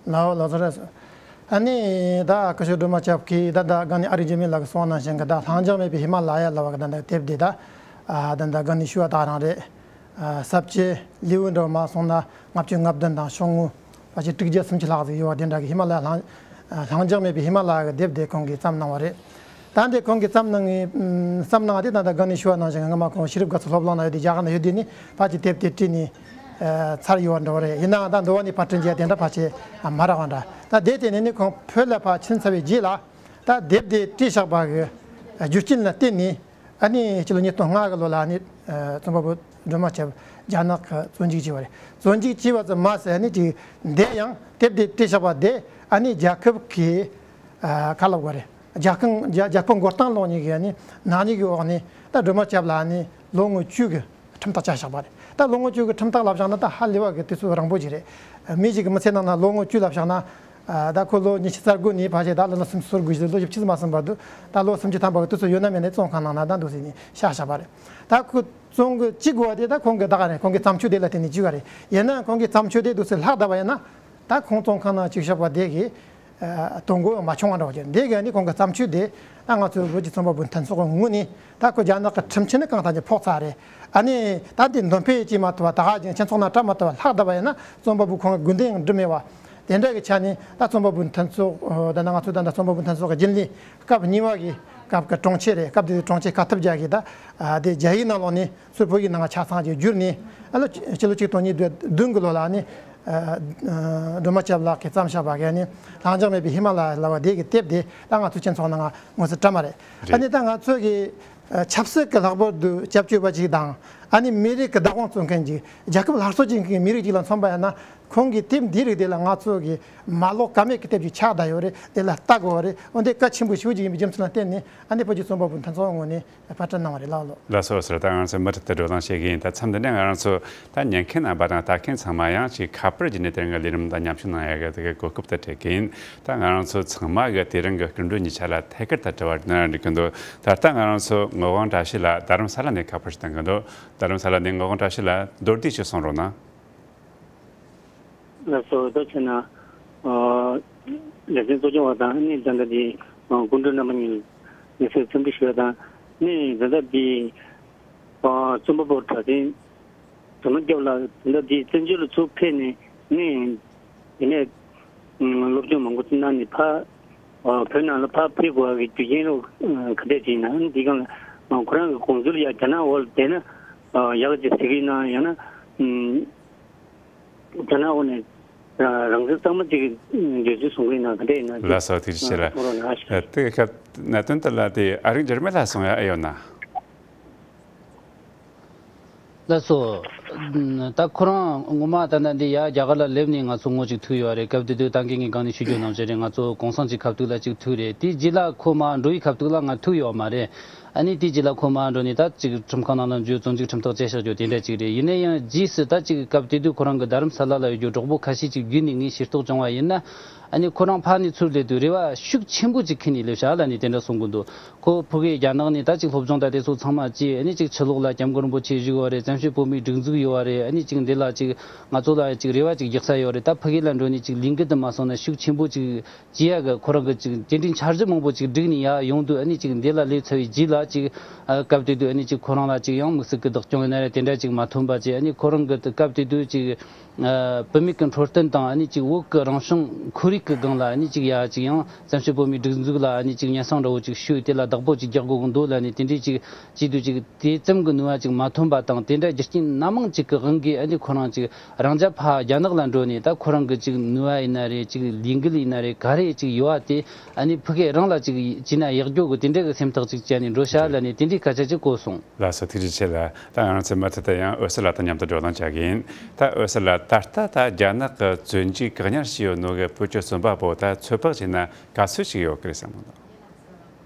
ན། ལའོ་ལོ་ཚོ་རེད། ཨ་ནི་ད་སྐུ་ཞབས་སྒྲོལ་མ་སྐྱབས་ཀྱིས་ད་ད་ག་ནི་ཨ་རིག་འཇིགས་མེད་ལགས་ཀྱིས་གསུངས་ནང་བཞིན་གྱི་ད་ལྷིང་འཇགས་མེད་པའི་ཧི་མ་ལ་ཡ་ལབ་པ་གི་ད་ད་དེབ་འདི་ད། ཨ། ད་ད་ག་ནི་ཞུ་བ་དག་རང་རེད། ཨ། ས་བཅད་ལེའུ་འདྲ་བ་མ་སོང་ན་ལྔ་བཅུ་ང་བདུན་དང་ཤོག་ངོས་ཕལ་ཆེར་དྲུག་བརྒྱ་སུམ་ཅུ་ལྷག་ཟིག་ཡོད་པ་དེ་འདྲ་གི་ཧི་མ་ལ་ཡ་ལྷིང་། ཨ། ལྷིང་འཇགས་མེད་པའི་ཧི་མ་ལ་ཡ་གི་དེབ་དེ་ཁོང་གིས་བརྩམས་གནང་བ་རེད། ད་འདི་ཁོང་གིས་བརྩམས་གནང་ངི་བརྩམས་གནང་དེ་ད་ད་ག་ནི་ཞུ་བ་ནང་བཞིན་སྔ་མ་ཁོང་ཤེས་རབ་དགའ་ཚོགས་སློབ་གླིང་ན་ཡོད་དུས། རྒྱ་གར་ན་ཡོད་དུས་ནི་ཕལ་ཆེར་དེབ་དེ་བྲིས་ནས། ཨ། ཚར་ཡོད་པ་འདྲ་བ་རེད། ཡིན་ནའང་ད་འདི་བ་ནས་པར་སྐྲུན་བྱས་དེ་འདྲ་ཕལ་ཆེར་མ་རག་པ་འདྲ། ད་དེ་དེ་ནས་ནི་ཁོང་བོད་ལ་ཕར་ཕྱིན་ཚར་བའི་རྗེས་ལ། ད་དེབ་དེ་བྲིས་བཞག་པ་གི་རྒྱུ་རྐྱེན་ལ་བརྟེན་ནས། ཨ་ནི་ཕྱི་ལོ་ཉིས་སྟོང་ལྔ་གི་ལོ་ལ་ནི། ཨ། རྩོམ་པ་པོ་སྒྲོལ་མ་སྐྱབས་རྒྱ་ནག་གི་བཙོན་འཇུག་བྱས་པ་རེད། བཙོན་འཇུག་བྱས་པ་ཙམ་མ་ཟད། ཨ་ནི་དེ་འདི་ཡང་དེབ་དེ་བྲིས་བཞག་པ་དེ་ཨ་ནི་རྒྱལ་ཁབ་ཀྱི། ཨ། ག་ལབ་དགོས་རེད། རྒྱལ་ཁང་རྒྱ་རྒྱལ་ཁབ་མགོ་རྟིང་སློག་མཁན་གྱི་ཨ་ནི་ནག་ཉེས་ཀྱི་འོག་ནས་ད་སྒྲོལ་མ་སྐྱབས་ལ་ཨ་ནི་ལོ་ངོ་བཅུ་གི་ཁྲིམས་ཐག་བཅད་བཞག་པ་རེད། ད་ལོ་ངོ་བཅུ་གི་ཁྲིམས་ཐག་ལབ་བཞག་ན་ད་ཧ་ལས་པ་གི་དུས་ཚོད་རིང་པོ་ཅིག་རེད། མི་ཞིག་གི་མི་ཚེ་ནང་ན་ལོ་ངོ་བཅུ་ལབ་བཞག་ན། ཨ། ད་ཁོ་ལོ་ཉི་ཤུ་རྩ་དགུ་ནས་ཕལ་ཆེར་ད་ལོ་ལ་སུམ་ཅུ་སོ་དགུ་བཞི། ལོ་བཞི་བཅུ་ཙམ་མ་སོན་བར་དུ། ད་ལོ་སུམ་ཅུ་ཐམ་པ་གི་དུས་ཚོད་ཡོད་ན་མེད་ན་བཙོན་ཁང་ནང་ན་ད་འདུག་སེ་ནས་བཞག་བཞག་པ་རེད། ད་ཁོ་བཙོན་གི་གཅིག་དགོས་པ་དེ་ད་ཁོང་གི་ད་ག་རེད། ཁོང་གི་བརྩམས་ཆོས་དེ་ལ་བརྟེན་ནས་གཅིག་ག་རེད། ཡིན་ན་ཁོང་གི་བརྩམས་ཆོས་དེ་འདུག་སེ་ལྷག་བསྡད་པ་ཡིན་ན། ད་ཁོང་བཙོན་ཁང་ནང་བཅུག་བཞག་པ་དེ་གི། ཨ། དོན་གོ་མ་བྱུང་བ་འདྲ་བོ་ཅིག་འདི་ག་ནི་ཁོང་གི་བརྩམས་ཆོས་དེ། ད་ང་ཚོའི་བོད་ཀྱི་རྩོམ་པ་པོ་མཐུན་ཚོགས་ཀྱི་ངོས་ནས། ད་ཁོ་རྒྱ་ནག་གི་ཁྲིམས་ཆད་ནི་གང་ལྟར་གྱི་ཕོག་ཚར་རེད། ཨ་ནི་ད་འདི་འདོན་སྤེལ་བྱེད་མ་ཐུབ་པ། ད་ག་ཅིག་སྤྱི་ཚོགས་ནང་བཀྲམ་མ་ཐུབ་པ་ལྷག་བསྡད་པ་ཡིན་ན། རྩོམ་པ་པོ་ཁོང་གི་དགོས་འདུན་ཡང་འགྲུབ་མེད་པ། དེ་འདྲ་གི་ཆ་ནས་ད་རྩོམ་པ་པོ་མཐུན་ཚོགས། ད་ནང་ང་ཚོ་ད་ལྟ་རྩོམ་པ་པོ་མཐུན་ཚོགས་ཀྱི་རྒྱུན་ལས་སྐབས་གཉིས་པ་གི་སྐབས་ཀྱི་དྲུང་ཆེ་རེད། སྐབས་དེ་དུས་དྲུང་ཆེ་ཁ་ཐུབ་རྒྱལ་གྱིས་ད། ཨ། དེ་རྒྱ་ཡིག་ནང་ལོགས་ནས་ཚུར་བོད་ཡིག་ནང་ཆ་ཚང་ཅིག་བསྒྱུར་ནས། ཨ། ལོ་ཕྱི་ལོ་ཆིག་སྟོང་ཉིས་བརྒྱ་བདུན་གི་ལོ་ལ་ནི། ཨ། སྒྲོལ་མ་སྐྱབས་ལགས་ཀྱིས་བརྩམས་བཞག་པ་གི་ནི་ལྷིང་འཇགས་མེད་པའི་ཧི་མ་ལ་ཡ་ལབ་པ་དེ་གི་དེབ་དེ་ད་ང་ཚོ་སྤྱི་ཚོགས་ནང་ང་ངོས་སུ་བཀྲམ་པ་རེད། ཨ་ནི་ད་ང་ཚོ་གི། ཨ། ཆབ་སྲིད་ཀྱི་ལྷག་པར་དུ་སྐྱབས་བཅོལ་བ་ཅིག་དང་། ཨ་ནི་མི་རིགས་ཀྱི་བདག་དབང་རྩོད་མཁན་ཅིག་རྒྱལ་ཁབ་སླར་གསོ་བྱེད་མཁན་གྱི་མི་རིགས་ཅིག་ལ་མཚོན་པ་ཡིན་ན། ཁོང་གི་དེབ་འདིའི་རིགས་དེ་ལ་ང་ཚོ་གི་མ་ཀློག་ཀ་མེད་ཀྱི་དེབ་ཅིག་ཆགས་བསྡད་ཡོད་རེད། དེ་ལ་ལྟ་དགོས་པ་རེད། འོན་ཏེ་གལ་ཆེན་པོ་ཞེ་པོ་ཅིག་ཡིན་པའི་རྒྱུ་མཚན་ལ་བརྟེན་ནས། ཨ་ནི་བོད་ཀྱི་རྩོམ་པ་པོ་མཐུན་ཚོགས་ངོས་ནས་པར་སྐྲུན་གནང་བ་རེད། ལགས་ལགས། ལགས་སོ། ལགས་སོ། ད་ང་ཚོ་མུ་མཐུད་དུ་བགྲོ་གླེང་བྱེད་ཀྱི་ཡིན། ད་མཚམས་འདི་ནས་ང་རང་ཚོ་ད་ཉན་མཁན་རྣམ་པ་དང་ལྟ་མཁན་ཚང་མ་ཡང་ཅིག་ཁ་པར་བརྒྱུད་ནས་དེ་རིང་གི་ལས་རིམ་དང་མཉམ་ཞུགས་གནང་ཡ་གི་དེ་གི་གོ་སྐབས་དེ་སྤྲད་ཀྱི་ཡིན། ད་ང་རང་ཚོ་ཚང་མ་གི་དེ་རིང་གི་སྐུ་མགྲོན་གཉིས་ཆ་ལ་ཐད་ཀར་དུ་དྲི་བ་འདྲི་ན་འགྲིག་གི་འདུག་ད་ལྟ་ང་རང་ཚོ་ངག་དབང་བཀྲ་ཤིས་ལགས་རྡ་རམ་ས་ལ་ནས་ཁ་པར་ཞིག་བཏང་གི་འདུག་རྡ་རམ་ས་ལ་ནས་ངག་དབང་བཀྲ་ཤིས་ལགས། མདོར་བསྡུས་ཤིག་གསུང་རོགས་གནང་། ལགས་སོ། ད་བྱས་ན། ཨ། ལེ་ཚན་གཙོ་སྐྱོང་བ་དང་། ཨ་ནི་ད་ལྟ་འདི་སྐུ་མགྲོན་རྣམ་པ་གཉིས་ལ་ངེས་སེ་འཚམས་འདྲི་ཞུ་བ་དང་། ཨ་ནི་ད་ལྟ་འདི། ཨ། རྩོམ་པ་པོ་གྲགས་ཅན་སྒྲོལ་མ་སྐྱབས་ལགས་ད་ལྟ་འདི་བཙན་བྱོལ་ལ་ཚུར་ཕེབས་ནས། ཨ་ནི་དེ་ནས་སློབ་སྦྱོང་མང་པོ་གནང་ནས་ཕར། ཨ། བོད་ནང་ལ་ཕར་ཕེབས་དགོས་པ་གི་རྒྱུ་རྐྱེན་ལོ་ག་འདྲས་ཅིག་ཡིན་ན། ཨ་ནི་འདི་སྒང་ལ་ཁོ་རང་གི་དགོངས་ཚུལ་ཡ་རྒྱ་ནག་འོག་ལ་བསྡད་ན་ཡག་ཅིག་གཟིགས་ཀྱི་ཡིན་ན། ཡང་ན། ཨ། རྒྱ་ནག་འོག་ནས་རང་བཙན་གཙང་མ་ཅིག་གི་འདོད་ཚུལ་བཟུང་གི་ཡིན་ན་ག་འདྲ་ཡིན་ན། ལགས་སོ། ཐུགས་རྗེ་ཆེ་ལགས། གསུང་རོགས་གནང་ཞུ། ཨ། དེ་སྐབས་གནད་དོན་དེ་ལ་དེ་ཨ་རིག་འཇིགས་མེད་ལགས་གསུང་ཡ་ཨེ་ཡོད་ན། ལགས་སོ། ད་ཁོ་རང་ངོ་མ་ད་ལྟ་འདི་ཡ་རྒྱ་གར་ལ་སླེབས་ནས་ང་ཚོ་ངོ་ཅིག་ཐུག་ཡོད་རེད། སྐབས་དེ་དུས་ད་གིན་ངས་གང་ནས་ཞུ་རྒྱུ་ནང་བཞིན་རེད། ང་ཚོ་གོང་ས་མཆོག་ཁ་ཐུག་ལ་ཅིག་ཐུག་རེད། དེའི་རྗེས་ལ་ཁོ་མར་འགྲོ་ཡི་ཁ་ཐུག་ལ་ང་ཐུག་ཡོད་མ་རེད། ཨ་ནི་དེའི་རྗེས་ལ་ཁོ་མར་འགྲོ་ནས་ད་ཅིག་ཁྲིམས་ཁང་ནང་ལ་འཛུལ། བཙོན་འཇུག་ཁྲིམས་ཐག་བཅད་བཞག་རྒྱུ་དེ་འདྲ་ཅིག་རེད། ཡིན་ན་ཡང་རྗེས་སུ་ད་ཅིག་སྐབས་དེ་དུས་ཁོ་རང་གི་རྡ་རམ་ས་ལ་ལ་ཡོད་རྒྱུ་གྲོགས་པོ་ཁ་ཤས་ཅིག་བརྒྱུད་ནས་ངས་ཤེས་རྟོགས་བྱུང་བ་ཡིན་ན། ཨ་ནི་ཁོ་རང་ཕར་ནས་ཚུར་སླེབས་དུས་རེ་བ་ཤུགས་ཆེན་པོ་ཅིག་འཁྱེར་ནས་སླེབས་ཤག་ལབ་ནས་དེ་འདྲ་གསུང་གི་འདུག་ཁོ་ཕ་གིར་རྒྱ་ནག་ནས་ད་ཅིག་སློབ་སྦྱོང་ད་དེ་ཚོ་ཚང་མ་བྱས། ཨ་ནི་ཅིག་ཕྱི་ལོགས་ལ་སྐྱབས་མགོན་རིན་པོ་ཆེ་བཞུགས་ཡོད་རེད། བཙན་བྱོལ་བོད་མིའི་སྒྲིག་འཛུགས་ ཡོད་པ་རེད། ཨ་ནི་ཅིག་འདི་ལ་ཅིག་ང་ཚོ་ལ་ཅིག་རེ་བ་ཅིག་རྒྱག་ས་ཡོད་རེད། ད་ཕ་གི་ལ་འགྲོ་ནས་ཅིག་ལས་འགུལ་དུ་མ་སོང་ན་ཤུགས་ཆེན་པོ་ཅིག་བྱེད་ཡ་གི་ཁོ་རང་གི་ཅིག་དེ་འདྲའི་འཆར་གཞི་མང་པོ་ཅིག་བསྒྲིགས་ནས་ཡར་ཡོང་དུས། ཨ་ནི་ཅིག་འདི་ལ་སླེབས་ཚར་བའི་རྗེས་ལ་ཅིག་ཨ་སྐབས་དེ་དུས་ཨ་ནི་ཅིག་ཁོ་རང་ལ་ཅིག་ཡང་དམིགས་བསལ་གྱི་བདག་སྐྱོང་ཡིན་ན་རེད། དེ་འདྲ་ཅིག་མ་ཐོན་པ་བྱས། ཨ་ནི་ཁོ་རང་གི་སྐབས་དེ་དུས་ཅིག་ཨ་བུད་མེད་ཀྱི་འཕྲོད་བསྟེན་དང་། ཨ་ནི་ཅིག་བོད་ཀྱི་རང་བྱུང་ཁོར་ཡུག་གི་སྒང་ལ་ཨ་ནི་ཅིག་ཡ་ཅིག་ཡང་བཙན་བྱོལ་བོད་མིའི་སྒྲིག་འཛུགས་ལ་ཨ་ནི་ཅིག་སྙན་སེང་འདྲ་བོ་ཅིག་ཞུས། དེ་ལ་བདག་པོ་ཅིག་རྒྱག་དགོས་ཀྱི་འདུག་ལབ་ནས་དེ་འདྲའི་ཅིག་བྱས་དུས་ཅིག་དེ་ཙམ་གྱི་ནུས་པ་ཅིག་མ་ཐོན་པ་དང་། དེ་འདྲ་རྒྱུ་རྐྱེན་སྣ་མང་ཅིག་གི་དབང་གིས་ཨ་ནི་ཁོ་རང་ཅིག་རང་རྒྱལ་ཕར་རྒྱ་ནག་ལ་འགྲོ་ནས། ད་ཁོ་རང་གི་ཅིག་ནུས་པ་ཡིན་ན་རེད། ཅིག་ལས་འགུལ་ཡིན་ན་རེད། ག་རེ་ཅིག་ཡོད་པ་དེ་ཨ་ནི་ཕ་གི་རང་ལ་ཅིག་བྱས་ན་ཡག་རྒྱུ་གི་དེ་འདྲ་གི་སེམས་ཐག་ཅིག་བཅད་ནས་འགྲོ་ཤག་ལབ་ནས་དེ་འདྲའི་སྐད་ཆ་ཅིག་གོ་སོང་། ལགས་སོ། ཐུགས་རྗེ་ཆེ་ལགས། ད་ང་རང་ཚོའི་མུ་མཐུད་དུ་ཡང་འོད་ཟེར་ལགས་དང་མཉམ་དུ་བགྲོ་གླེང་བྱ་གི་ཡིན། ད་འོད་ཟེར་ལགས། ད་ལྟ་ད་རྒྱ་ནག་གི་བཙོན་འཇུག་བཀག་ཉར་བྱས་ཡོད་ནོ་གི་བོད་ཀྱི་རྩོམ་པ་པོ་ད་ཚོད་དཔག་བྱས་ན་ག་ཚོད་ཅིག་ཡོད་ཀྱི་རེད་བསམ་གི་འདུག།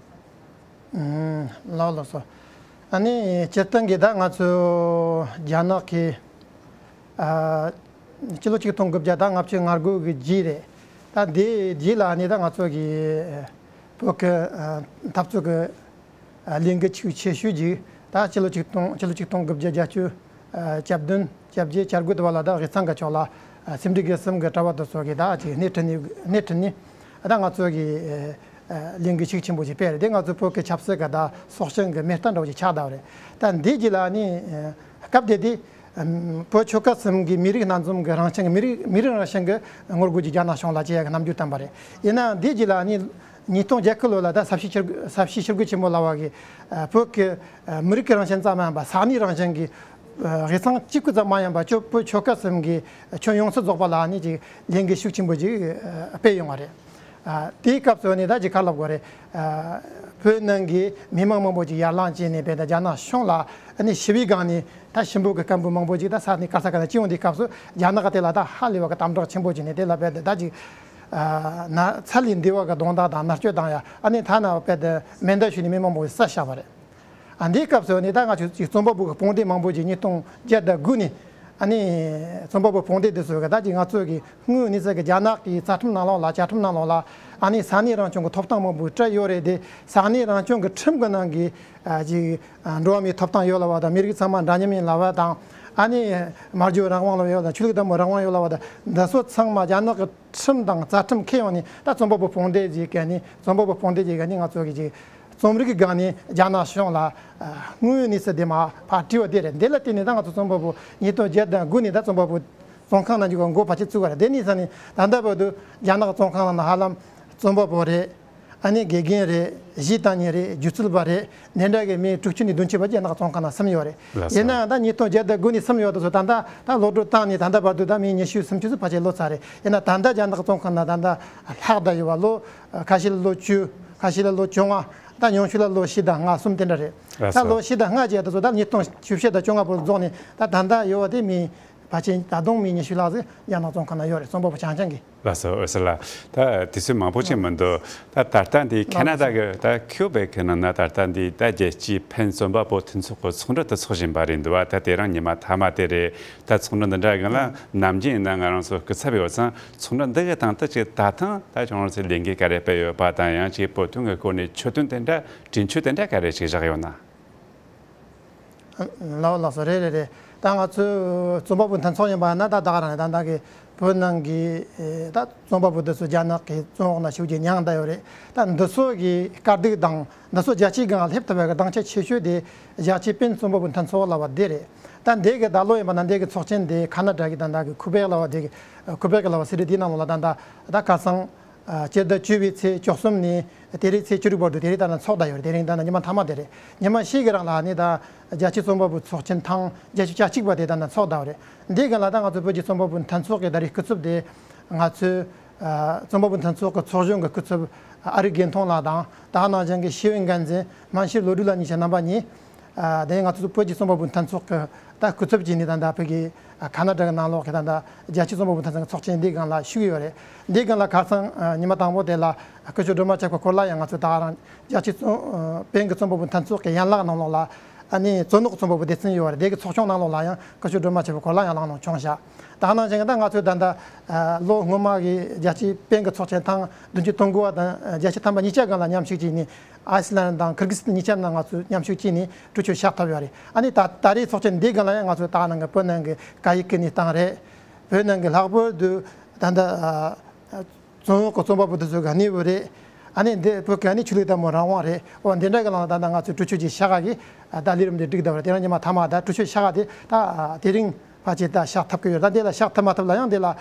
ཨུམ། ལགས་ལགས་སོ། ཨ་ནི་སྤྱིར་བཏང་གི་ད་ང་ཚོ་རྒྱ་ནག་གི་ཨ་སྤྱི་ལོ་ཆིག་སྟོང་དགུ་བརྒྱ་དང་ལྔ་བཅུ་ང་དགུ་གི་རྗེས་རེད། ད་དེའི་རྗེས་ལ་ཨ་ནི་ད་ང་ཚོ་གི་བོད་ཀྱི་ཨ་འཐབ་རྩོད་ཀྱི་ལས་འགུལ་ཤུགས་ཆེ་ཤོས་ཅིག་ད་སྤྱི་ལོ་ཆིག་སྟོང་སྤྱི་ལོ་ཆིག་སྟོང་དགུ་བརྒྱ་བརྒྱད་ཅུ་གྱ་བདུན་གྱ་བརྒྱད་གྱ་དགུ་དུ་བ་ལ། ད་དབུས་གཙང་གི་ཕྱོགས་ལ་ཨ་སེ་འབྲས་དགེ་གསུམ་གྱི་གྲྭ་པ་དེ་ཚོ་གིས་ད་ཅིག་སྣེ་ཁྲིད་ནས་སྣེ་ཁྲིད་ནས་ད་ང་ཚོ་གི་ཨ་ལས་འགུལ་ཤུགས་ཆེན་པོ་ཞིག་སྤེལ་རེད། དེ་ང་ཚོ་བོད་ཀྱི་ཆབ་སྲིད་ཀྱི་ད་སྲོག་ཤིང་གི་མེ་སྟག་འདྲ་བོ་ཞིག་ཆགས་བསྡད་པ་རེད། ད་འདིའི་རྗེས་ལ་ནི་ཨ་སྐབས་དེ་དུས་ཨམ་བོད་ཆོལ་ཁ་གསུམ་གྱི་མི་རིགས་སྣ་འཛོམས་ཀྱི་རང་བཞིན་གྱི་མི་རིགས་མི་རིགས་རང་བཞིན་གྱི་ངོ་རྒོལ་གྱི་རྒྱ་ནག་གཞུང་ལ་བྱེད་ཡག་གི་རྣམ་འགྱུར་བསྟན་པ་རེད། ཡིན་ནའང་འདིའི་རྗེས་ལ་ནི་ཉིས་སྟོང་བརྒྱད་དགུ་ལོ་ལ་ད་ས་བྱི་ཞི་རྒོལ་ས་བྱི་ཞི་རྒོལ་ཆེན་པོ་ལབ་པ་གིས་ཨ་བོད་ཀྱི་ཨ་མི་རིགས་ཀྱི་རང་བཞིན་ཙམ་མ་ཡིན་པ་ས་གནས་རང་བཞིན་གྱི་ཨ་དབུས་གཙང་གཅིག་པུ་ཙམ་མ་ཡིན་པ་ཆོ་བོད་ཆོལ་ཁ་གསུམ་གྱི་ཁྱོན་ཡོངས་སུ་རྫོགས་པ་ལ་ནི་ཅིག་ལས་འགུལ་ཤུགས་ཆེན་པོ་ཅིག་ཨ་སྤེལ་ཡོང་བ་རེད། ཨ་དེའི་སྐབས་སུ་ནི་ད་ཅིག་ག་རེ་ལབ་དགོས་རེད། ཨ་བོད་ནང་གི་མི་མང་མང་པོ་ཅིག་ཡར་ལངས་བྱས་ནས་བས་ད་རྒྱ་ནག་གཞུང་ལ་ཨ་ནི་ཞི་བའི་སྒང་ནས་ད་ཞུ་འབོད་ཀྱི་སྐད་འབོད་མང་པོ་ཅིག་ད་ས་གནས་ག་ས་ག་ནས་སྤྱི་ཡོངས་འདིའི་སྐབས་སུ་རྒྱ་ནག་གི་དེ་ལ་ད་ཧ་ལས་པ་གི་དམ་དྲག་ཆེན་པོ་བྱས་ནས། དེ་ལ་བས་ད་ཅིག་ཨ་ན་ཚ་ལས་འདས་པ་གི་གདོང་བརྡ་དང་མནར་གཅོད་བཏང་ཡ། ཨ་ནི་ཐ་ན་བས་ད་མེ་མདའ་གཞུས་ནས་མི་མང་པོ་ཞིག་བསད་བཞག་པ་རེད། ཨ་འདིའི་སྐབས་སུ་ནི་ད་ང་ཚོ་ཅིག་རྩོམ་པ་པོ་གི་དཔུང་སྡེ་མང་པོ་ཅིག་ཉིས་སྟོང་བརྒྱད་དང་དགུ་ནས་ཨ་ནི་རྩོམ་པ་པོ་དཔུང་སྡེ་འདི་ཚོ་གི་ད་ཅིག་ང་ཚོ་གི་དངོས་གནས་ས་གི་རྒྱ་ནག་གི་རྩ་ཁྲིམས་ནང་ལོགས་ལ་བཅའ་ཁྲིམས་ནང་ལོགས་ལ་ཨ་ནི་ས་གནས་རང་སྐྱོང་གི་ཐོབ་ཐང་མང་པོ་སྤྲད་ཡོད་རེད་དེ། ས་གནས་རང་སྐྱོང་གི་ཁྲིམས་གི་ནང་གི་ཨ་ཅིག་ཨ་འགྲོ་བ་མིའི་ཐོབ་ཐང་ཡོད་ལབ་པ་དང་། མི་རིགས་ཚང་མ་འདྲ་མཉམ་ཡིན་ལབ་པ་དང་། ཨ་ནི་སྨྲ་བརྗོད་རང་དབང་ལབ་ཡོད་དང་། ཆོས་ལུགས་དང་པོ་རང་དབང་ཡོད་ལབ་པ་དང་། འདི་ཚོ་ཚང་མ་རྒྱ་ནག་གི་ཁྲིམས་དང་རྩ་ཁྲིམས་འཁྱེར་ཡོང་ནས། ད་རྩོམ་པ་པོ་དཔུང་སྡེ་ཅིག་གི་ནི་རྩོམ་པ་པོ་དཔུང་སྡེ་ཅིག་གི་ནི་ང་ཚོ་གི་ཅིག་རྩོམ་རིག་གི་སྒང་ནས་རྒྱ་ནག་གཞུང་ལ་ཨ་དངོས་གནས་ས་དེ་མ་ཕར་དྲིས་པ་དེ་རེད། འདི་ལ་བརྟེན་ནས་ད་ང་ཚོ་རྩོམ་པ་པོ་ཉིས་སྟོང་བརྒྱད་དང་དགུ་ནས་ད་རྩོམ་པ་པོ་བཙོན་ཁང་ནང་འཇུག་གི་འགོ་ཕལ་ཆེར་བཙུགས་པ་རེད། དེ་ནས་ས་ནས་ད་ལྟ་བར་དུ་རྒྱ་ནག་བཙོན་ཁང་ནང་ཧ་ལམ་རྩོམ་པ་པོ་རེད། ཨ་ནི་དགེ་རྒན་རེད། གཞས་བཏང་མཁན་རེད། སྒྱུ་རྩལ་པ་རེད། འདི་འདྲ་གི་མི་དྲུག་ཅུ་ནས་བདུན་ཅུ་བར་གྱི་རྒྱ་ནག་བཙོན་ཁང་ནང་ཟིན་ཡོད་རེད། ལགས་སོ། ཡིན་ནའང་ད་ཉིས་སྟོང་བརྒྱད་དང་དགུ་ནས་ཟིན་ཡོད་དུ་སོང་། ད་ལྟ་ད་གློད་བཀྲོལ་བཏང་ནས་ད་ལྟ་བར་དུ་ད་མི་ཉི་ཤུ་སུམ་ཅུ་ཙམ་ཕལ་ཆེར་ལོག་ཚར་རེད། ཡིན་ན་ད་ལྟ་རྒྱ་ནག་བཙོན་ཁང་ནང་ད་ལྟ་ལྷག་བསྡད་ཡོད་པ་ལོ་ཁ་ཤས་ལ་ལོ་བཅུ། ཁ་ཤས་ལ་ལོ་བཅོ་ལྔ། ད་ཉུང་ཤོས་ལ་ལོ་བཞི་དང་ལྔ་གསུམ་དེ་འདྲ་རེད། ལགས་ད་སོ། ལོ་བཞི་དང་ལྔ་བརྒྱད་དུ་སོང་། ད་ཉིས་སྟོང་བཅུ་བཞི་དང་བཅོ་ལྔ་བར་རྫོགས་ནས་ད་ད་ལྟ་ཡོད་པ་དེ་མི་ཕལ་ཆེར་ད་དུང་མི་ཉི་ཤུ་ལྷག་ཙམ་རྒྱ་ནག་བཙོན་ཁང་ནང་ཡོད་རེད། རྩོམ་པ་པོ་རྐྱང་རྐྱང་གི། ལགས་སོ། འོད་ཟེར་ལགས། ད་དུས་ཚོད་མང་པོ་ཅིག་མི་འདུག། ད་ད་ལྟ་འདི་ཁེ་ན་ཌ་གི་ད་ཁུ་བེག་གི་ནང་ན་ད་ལྟ་འདི་ད་རྒྱལ་སྤྱིའི་ཕན་རྩོམ་པ་པོ་མཐུན་ཚོགས་ཀྱི་ཚོགས་འདུ་དུ་ཚོགས་བཞིན་པ་རེད་འདུག་བ། ད་དེ་རིང་ཉི་མ་མཐའ་མ་དེ་རེད། ད་ཚོགས་འདུ་འདི་འདྲ་གི་ལ་ནམ་རྒྱུན་ཡིན་ན་ང་རང་ཚོ་སྐུ་ཚབ་ཡོད་ཙང་། ཚོགས་འདུ་འདི་གི་སྟེང་དུ་ཅིག་ད་ཐེངས་ད་ཁྱོད་རང་ཚོས་ལས་འགུལ་ག་རེ་སྤེལ་ཡོད་པ་དང་། ཡང་ཅིག་བོད་དོན་གི་སྐོར་ནས་ཆོད་དོན་དེ་འདྲ་དྲན་ཆོད་དེ་འདྲ་ག་རེ་ཅིག་བཞག་ཡོད་ན། ལགས་ལགས་སོ། རེད་རེད་རེད། ད་ང་ཚོའི་རྩོམ་པ་པོ་མཐུན་ཚོགས་ཡིན་པ་ན་ད་ད་ག་རང་རེད། ད་ད་གི་བོད་ནང་གི་ཨེ་ད་རྩོམ་པ་པོ་འདི་ཚོ་རྒྱ་ནག་གི་བཙོན་འོག་ན་ཤུགས་ཀྱིས་མྱངས་བསྡད་ཡོད་རེད། ད་འདི་ཚོ་གི་དཀའ་སྡུག་དང་འདི་ཚོ་རྒྱལ་སྤྱིའི་སྒང་སླེབས་ཐུབ་པའི་གི་སྡིངས་ཆ་ཆེ་ཤོས་དེ་རྒྱལ་སྤྱིའི་ཕན་རྩོམ་པ་པོ་མཐུན་ཚོགས་ལབ་པ་དེ་རེད། ད་འདི་གི་ད་ལོ་ཡིན་པ་ན་འདི་གི་ཚོགས་ཆེན་དེ་ཁ་ན་ཌ་གི་ད་ད་གི་ཁུ་བེག་ལབ་པ་དེ་གི་ཁུ་བེག་གི་ལབ་པ་སི་ཊི་དེའི་ནང་ལོགས་ལ་ད་ད་ད་ཁ་སང་། ཨ་སྤྱི་ཟླ་བཅུ་པའི་ཚེས་བཅུ་གསུམ་ནས་དེ་རིང་ཚེས་བཅུ་དྲུག་བར་དུ་དེ་རིང་ད་ནི་ཚོགས་བསྡད་ཡོད་རེད། དེ་རིང་ད་ནི་ཉི་མ་མཐའ་མ་དེ་རེད། ཉི་མ་ཕྱེད་ཀྱི་རིང་ལ་ནི་ད་རྒྱལ་སྤྱིའི་རྩོམ་པ་པོའི་ཚོགས་ཆེན་ཐེངས་བརྒྱད་ཅུ་གྱ་གཅིག་པ་དེ་ད་ནི་ཚོགས་བསྡད་ཡོད་རེད། འདིའི་སྒང་ལ་ད་ང་ཚོའི་བོད་ཀྱི་རྩོམ་པ་པོའི་མཐུན་ཚོགས་ཀྱི་ད་རེས་སྐུ་ཚབ་དེ་ང་ཚོའི་ཨ་རྩོམ་པ་པོའི་མཐུན་ཚོགས་ཀྱི་ཚོགས་གཞོན་གྱི་སྐུ་ཚབ་ཨ་རིག་དགེ་མཐོང་ལགས་དང་། ད་ནང་བཞིན་གྱི་ཤེས་ཡོན་འགན་འཛིན་སྨན་ཤེས་བློ་གྲོས་ལགས་གཉིས་ཆ་རྣམ་པ་གཉིས། ཨ་དེ་ང་ཚོ་བོད་ཀྱི་རྩོམ་པ་པོའི་མཐུན་ཚོགས་ཀྱི་ད་སྐུ་ཚབ་བྱས་ནས་ད་ལྟ་བོད་ཀྱི་ཨ་ཁ་ན་ཌ་གི་ནང་ལོགས་ཀྱི་ད་ལྟ་རྒྱལ་སྤྱིའི་རྩོམ་པ་པོའི་མཐུན་ཚོགས་ཀྱི་ཚོགས་ཆེན་འདིའི་སྒང་ལ་ཞུགས་ཡོད་རེད། འདིའི་སྒང་ལ་ཁ་སང་ཨ་ཉི་མ་དང་པོ་དེ་ལ་སྐུ་ཞབས་སྒྲོལ་མ་ཆོས་འཕེལ་སྐོར་ལ་ཡང་ང་ཚོས་ད་ག་རང་རྒྱལ་སྤྱིའི་རྩོམ་ཨ་ཕན་གྱི་རྩོམ་པ་པོའི་མཐུན་ཚོགས་ཀྱི་ཡན་ལག་ནང་ལོགས་ལ་ཨ་ནི་བཙོན་འོག་རྩོམ་པ་པོའི་སྡེ་ཚན་ཡོད་རེད། དེ་གི་ཚོགས་ཆུང་ནང་ལོགས་ལ་ཡང་སྐུ་ཞབས་སྒྲོལ་མ་ཆོས་འཕེལ་སྐོར་ལ་ཡང་ལངས་གནང་བྱུང་ཤག། ད་ག་ནང་བཞིན་ད་ང་ཚོས་ད་ལྟ་ཨ་ལོ་སྔོན་མ་གི་རྒྱལ་སྤྱིའི་ཕན་གྱི་ཚོགས་ཆེན་ཐེངས་བདུན་ཅུ་དོན་དགུ་བ་དང་རྒྱལ་སྤྱིའི་ཐེངས་མ་ཉིས་བརྒྱ་སྒང་ལ་མཉམ་ཞུགས་བྱས་ནས། ཨའི་སི་ལན་དང་ཁིར་གི་སི་ཐན་གཉིས་ཆ་ནང་ང་ཚོས་མཉམ་ཞུགས་བྱས་ནས་གྲོས་ཆོད་བཞག་ཐུབ་ཡོད་རེད། ཨ་ནི་ད་ད་རེས་ཚོགས་ཆེན་འདིའི་སྒང་ལ་ཡང་ང་ཚོས་ད་ག་ནང་གི་བོད་ནང་གི་སྐད་ཡིག་གི་གནས་སྟངས་རེད། བོད་ནང་གི་ལྷག་པར་དུ་ད་ལྟ་ཨ་བཙོན་འོག་གི་བཙོན་པ་པོ་དེ་ཚོ་གི་གནས་བབ་རེད། ཨ་ནི་འདི་བོད་ཀྱི་ཨ་ནི་ཆོས་ལུགས་དང་མོ་རང་དབང་རེད། འོ་འདི་འདྲ་གི་ནང་ལ་ད་ལྟ་ང་ཚོས་གྲོས་ཆོད་ཅིག་བཞག་ག་གི་ད་ལས་རིམ་འདི་བསྒྲིགས་བསྡད་པ་རེད། དེ་རིང་ཉི་མ་མཐའ་མ་ད་གྲོས་ཆོད་བཞག་ག་དེ་ད་དེ་རིང་ཕལ་ཆེར་ད་བཞག་ཐུབ་ཀྱི་ཡོད། ད་འདི་ལ་བཞག་ཐུབ་མ་ཐུབ་ལ་ཡང་འདི་ལ་འོས་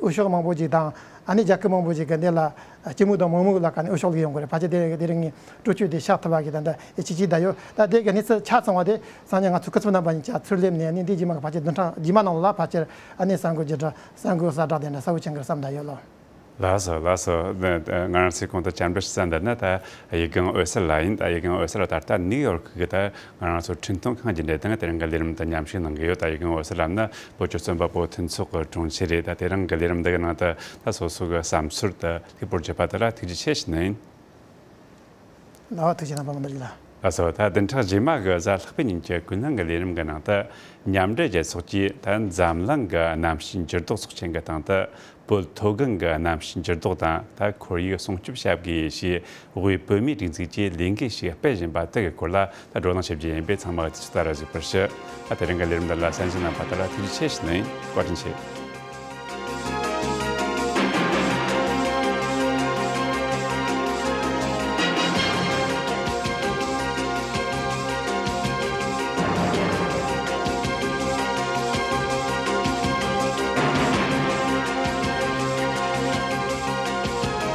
འོས་ཤོག་མང་པོ་ཅིག་དང་ཨ་ནི་རྒྱལ་ཁབ་མང་པོ་ཅིག་གི་འདི་ལ་སྤྱི་མོས་དང་མང་མོས་ལ་ཀ་ནས་འོས་ཤོག་ལ་ཡོང་གི་རེད། ཕལ་ཆེར་དེ་དེ་རིང་ངས་གྲོས་ཆོད་དེ་བཞག་ཐུབ་པ་གི་ད་ལྟ་ཨེ་ཅིག་ཅིག་ད་ཡོད། ད་དེ་གི་གནས་ཚུལ་ཆ་ཚང་བ་དེ་སང་ཉིན་ང་ཚོ་སྐུ་ཚབ་རྣམ་པ་གཉིས་ཆ་ཚུར་སླེབས་ནས་ཨ་ནི་འདི་རྗེས་མ་གི་ཕལ་ཆེར་བདུན་ཕྲག་རྗེས་མ་ནང་ལ་ཕལ་ཆེར་ཨ་ནི་གསར་འགོད་བརྒྱུད་སྒྲ་གསར་འགོད་གསལ་བསྒྲགས་དེ་འདྲ་གསལ་པོ་བྱུང་གི་རེད་བསམ་བསྡད་ཡོད་ལོ། ལགས་སོ་ལགས་སོ། ང་རང་ཚོས་གོང་དུ་བཅར་འདྲི་ཞུས་ཙམ་འདི་ནི་ད་ཡིག་རྒན་འོད་ཟེར་ལགས་ཡིན། ད་ཡིག་རྒན་འོད་ཟེར་ལགས་ད་ལྟ་ནིའུ་ཡོག་གི་ད་ང་རང་ཚོ་འཕྲིན་གཏོང་ཁང་གི་འབྲེལ་དང་དེ་རིང་གི་ལས་རིམ་དུ་མཉམ་ཞུགས་གནང་གི་ཡོད། ད་ཡིག་རྒན་འོད་ཟེར་ལགས་ནི་བོད་ཀྱི་རྩོམ་པ་པོ་མཐུན་ཚོགས་ཀྱི་དྲུང་ཆེ་རེད། ད་དེ་རིང་གི་ལས་རིམ་འདི་གི་ནང་དུ་ད་སོ་སོ་གི་བསམ་ཚུལ་དེ་ལྷུག་པོར་བརྗོད་པ་དེ་ལ་ཐུགས་རྗེ་ཆེ་ཞུ་ནི་ཡིན། ལགས་ཐུགས་རྗེ་གནང་། བཀའ་དྲིན་ཆེ་ལགས། ལགས་སོ། ད་བདུན་ཕྲག་རྗེས་མ་གི་གཟའ་ལྷག་པའི་ཉིན་གྱི་ཀུན་གླེང་གི་ལས་རིམ་གྱི་ནང་དུ་མཉམ་འབྲེལ་རྒྱལ་ཚོགས་ཀྱིས་ད་འཛམ་གླིང་གི་གནམ་གཤིས་འགྱུར་ལྡོག་ཚོགས་ཆེན་གྱི་སྟེང་དུ་བོད་མཐོ་སྒང་གི་གནམ་གཤིས་འགྱུར་ལྡོག་དང་ད་ཁོར་ཡུག་སྲུང་སྐྱོབ་བྱ་དགོས་ཞེས་དབུས་བོད་མིའི་སྒྲིག་འཛུགས་ཀྱིས་ལས་འགུལ་ཞིག་སྤེལ་བཞིན་པ་དེ་གི་སྐོར་ལ་ད་བགྲོ་གླེང་ཞུ་རྒྱུ་ཡིན་པས་ཚང་མ་གི་དུས་ཚོད་ད་ར་གཟིགས་པར་ཞུ། ད་དེ་རིང་གི་ལས་རིམ་འདི་ལ་གསན་གཟིགས་གནང་བ་དེ་ལ་ཐུགས་རྗེ་ཆེ་ཞུ་ནི་ཡིན། བཀའ་དྲིན་ཆེ།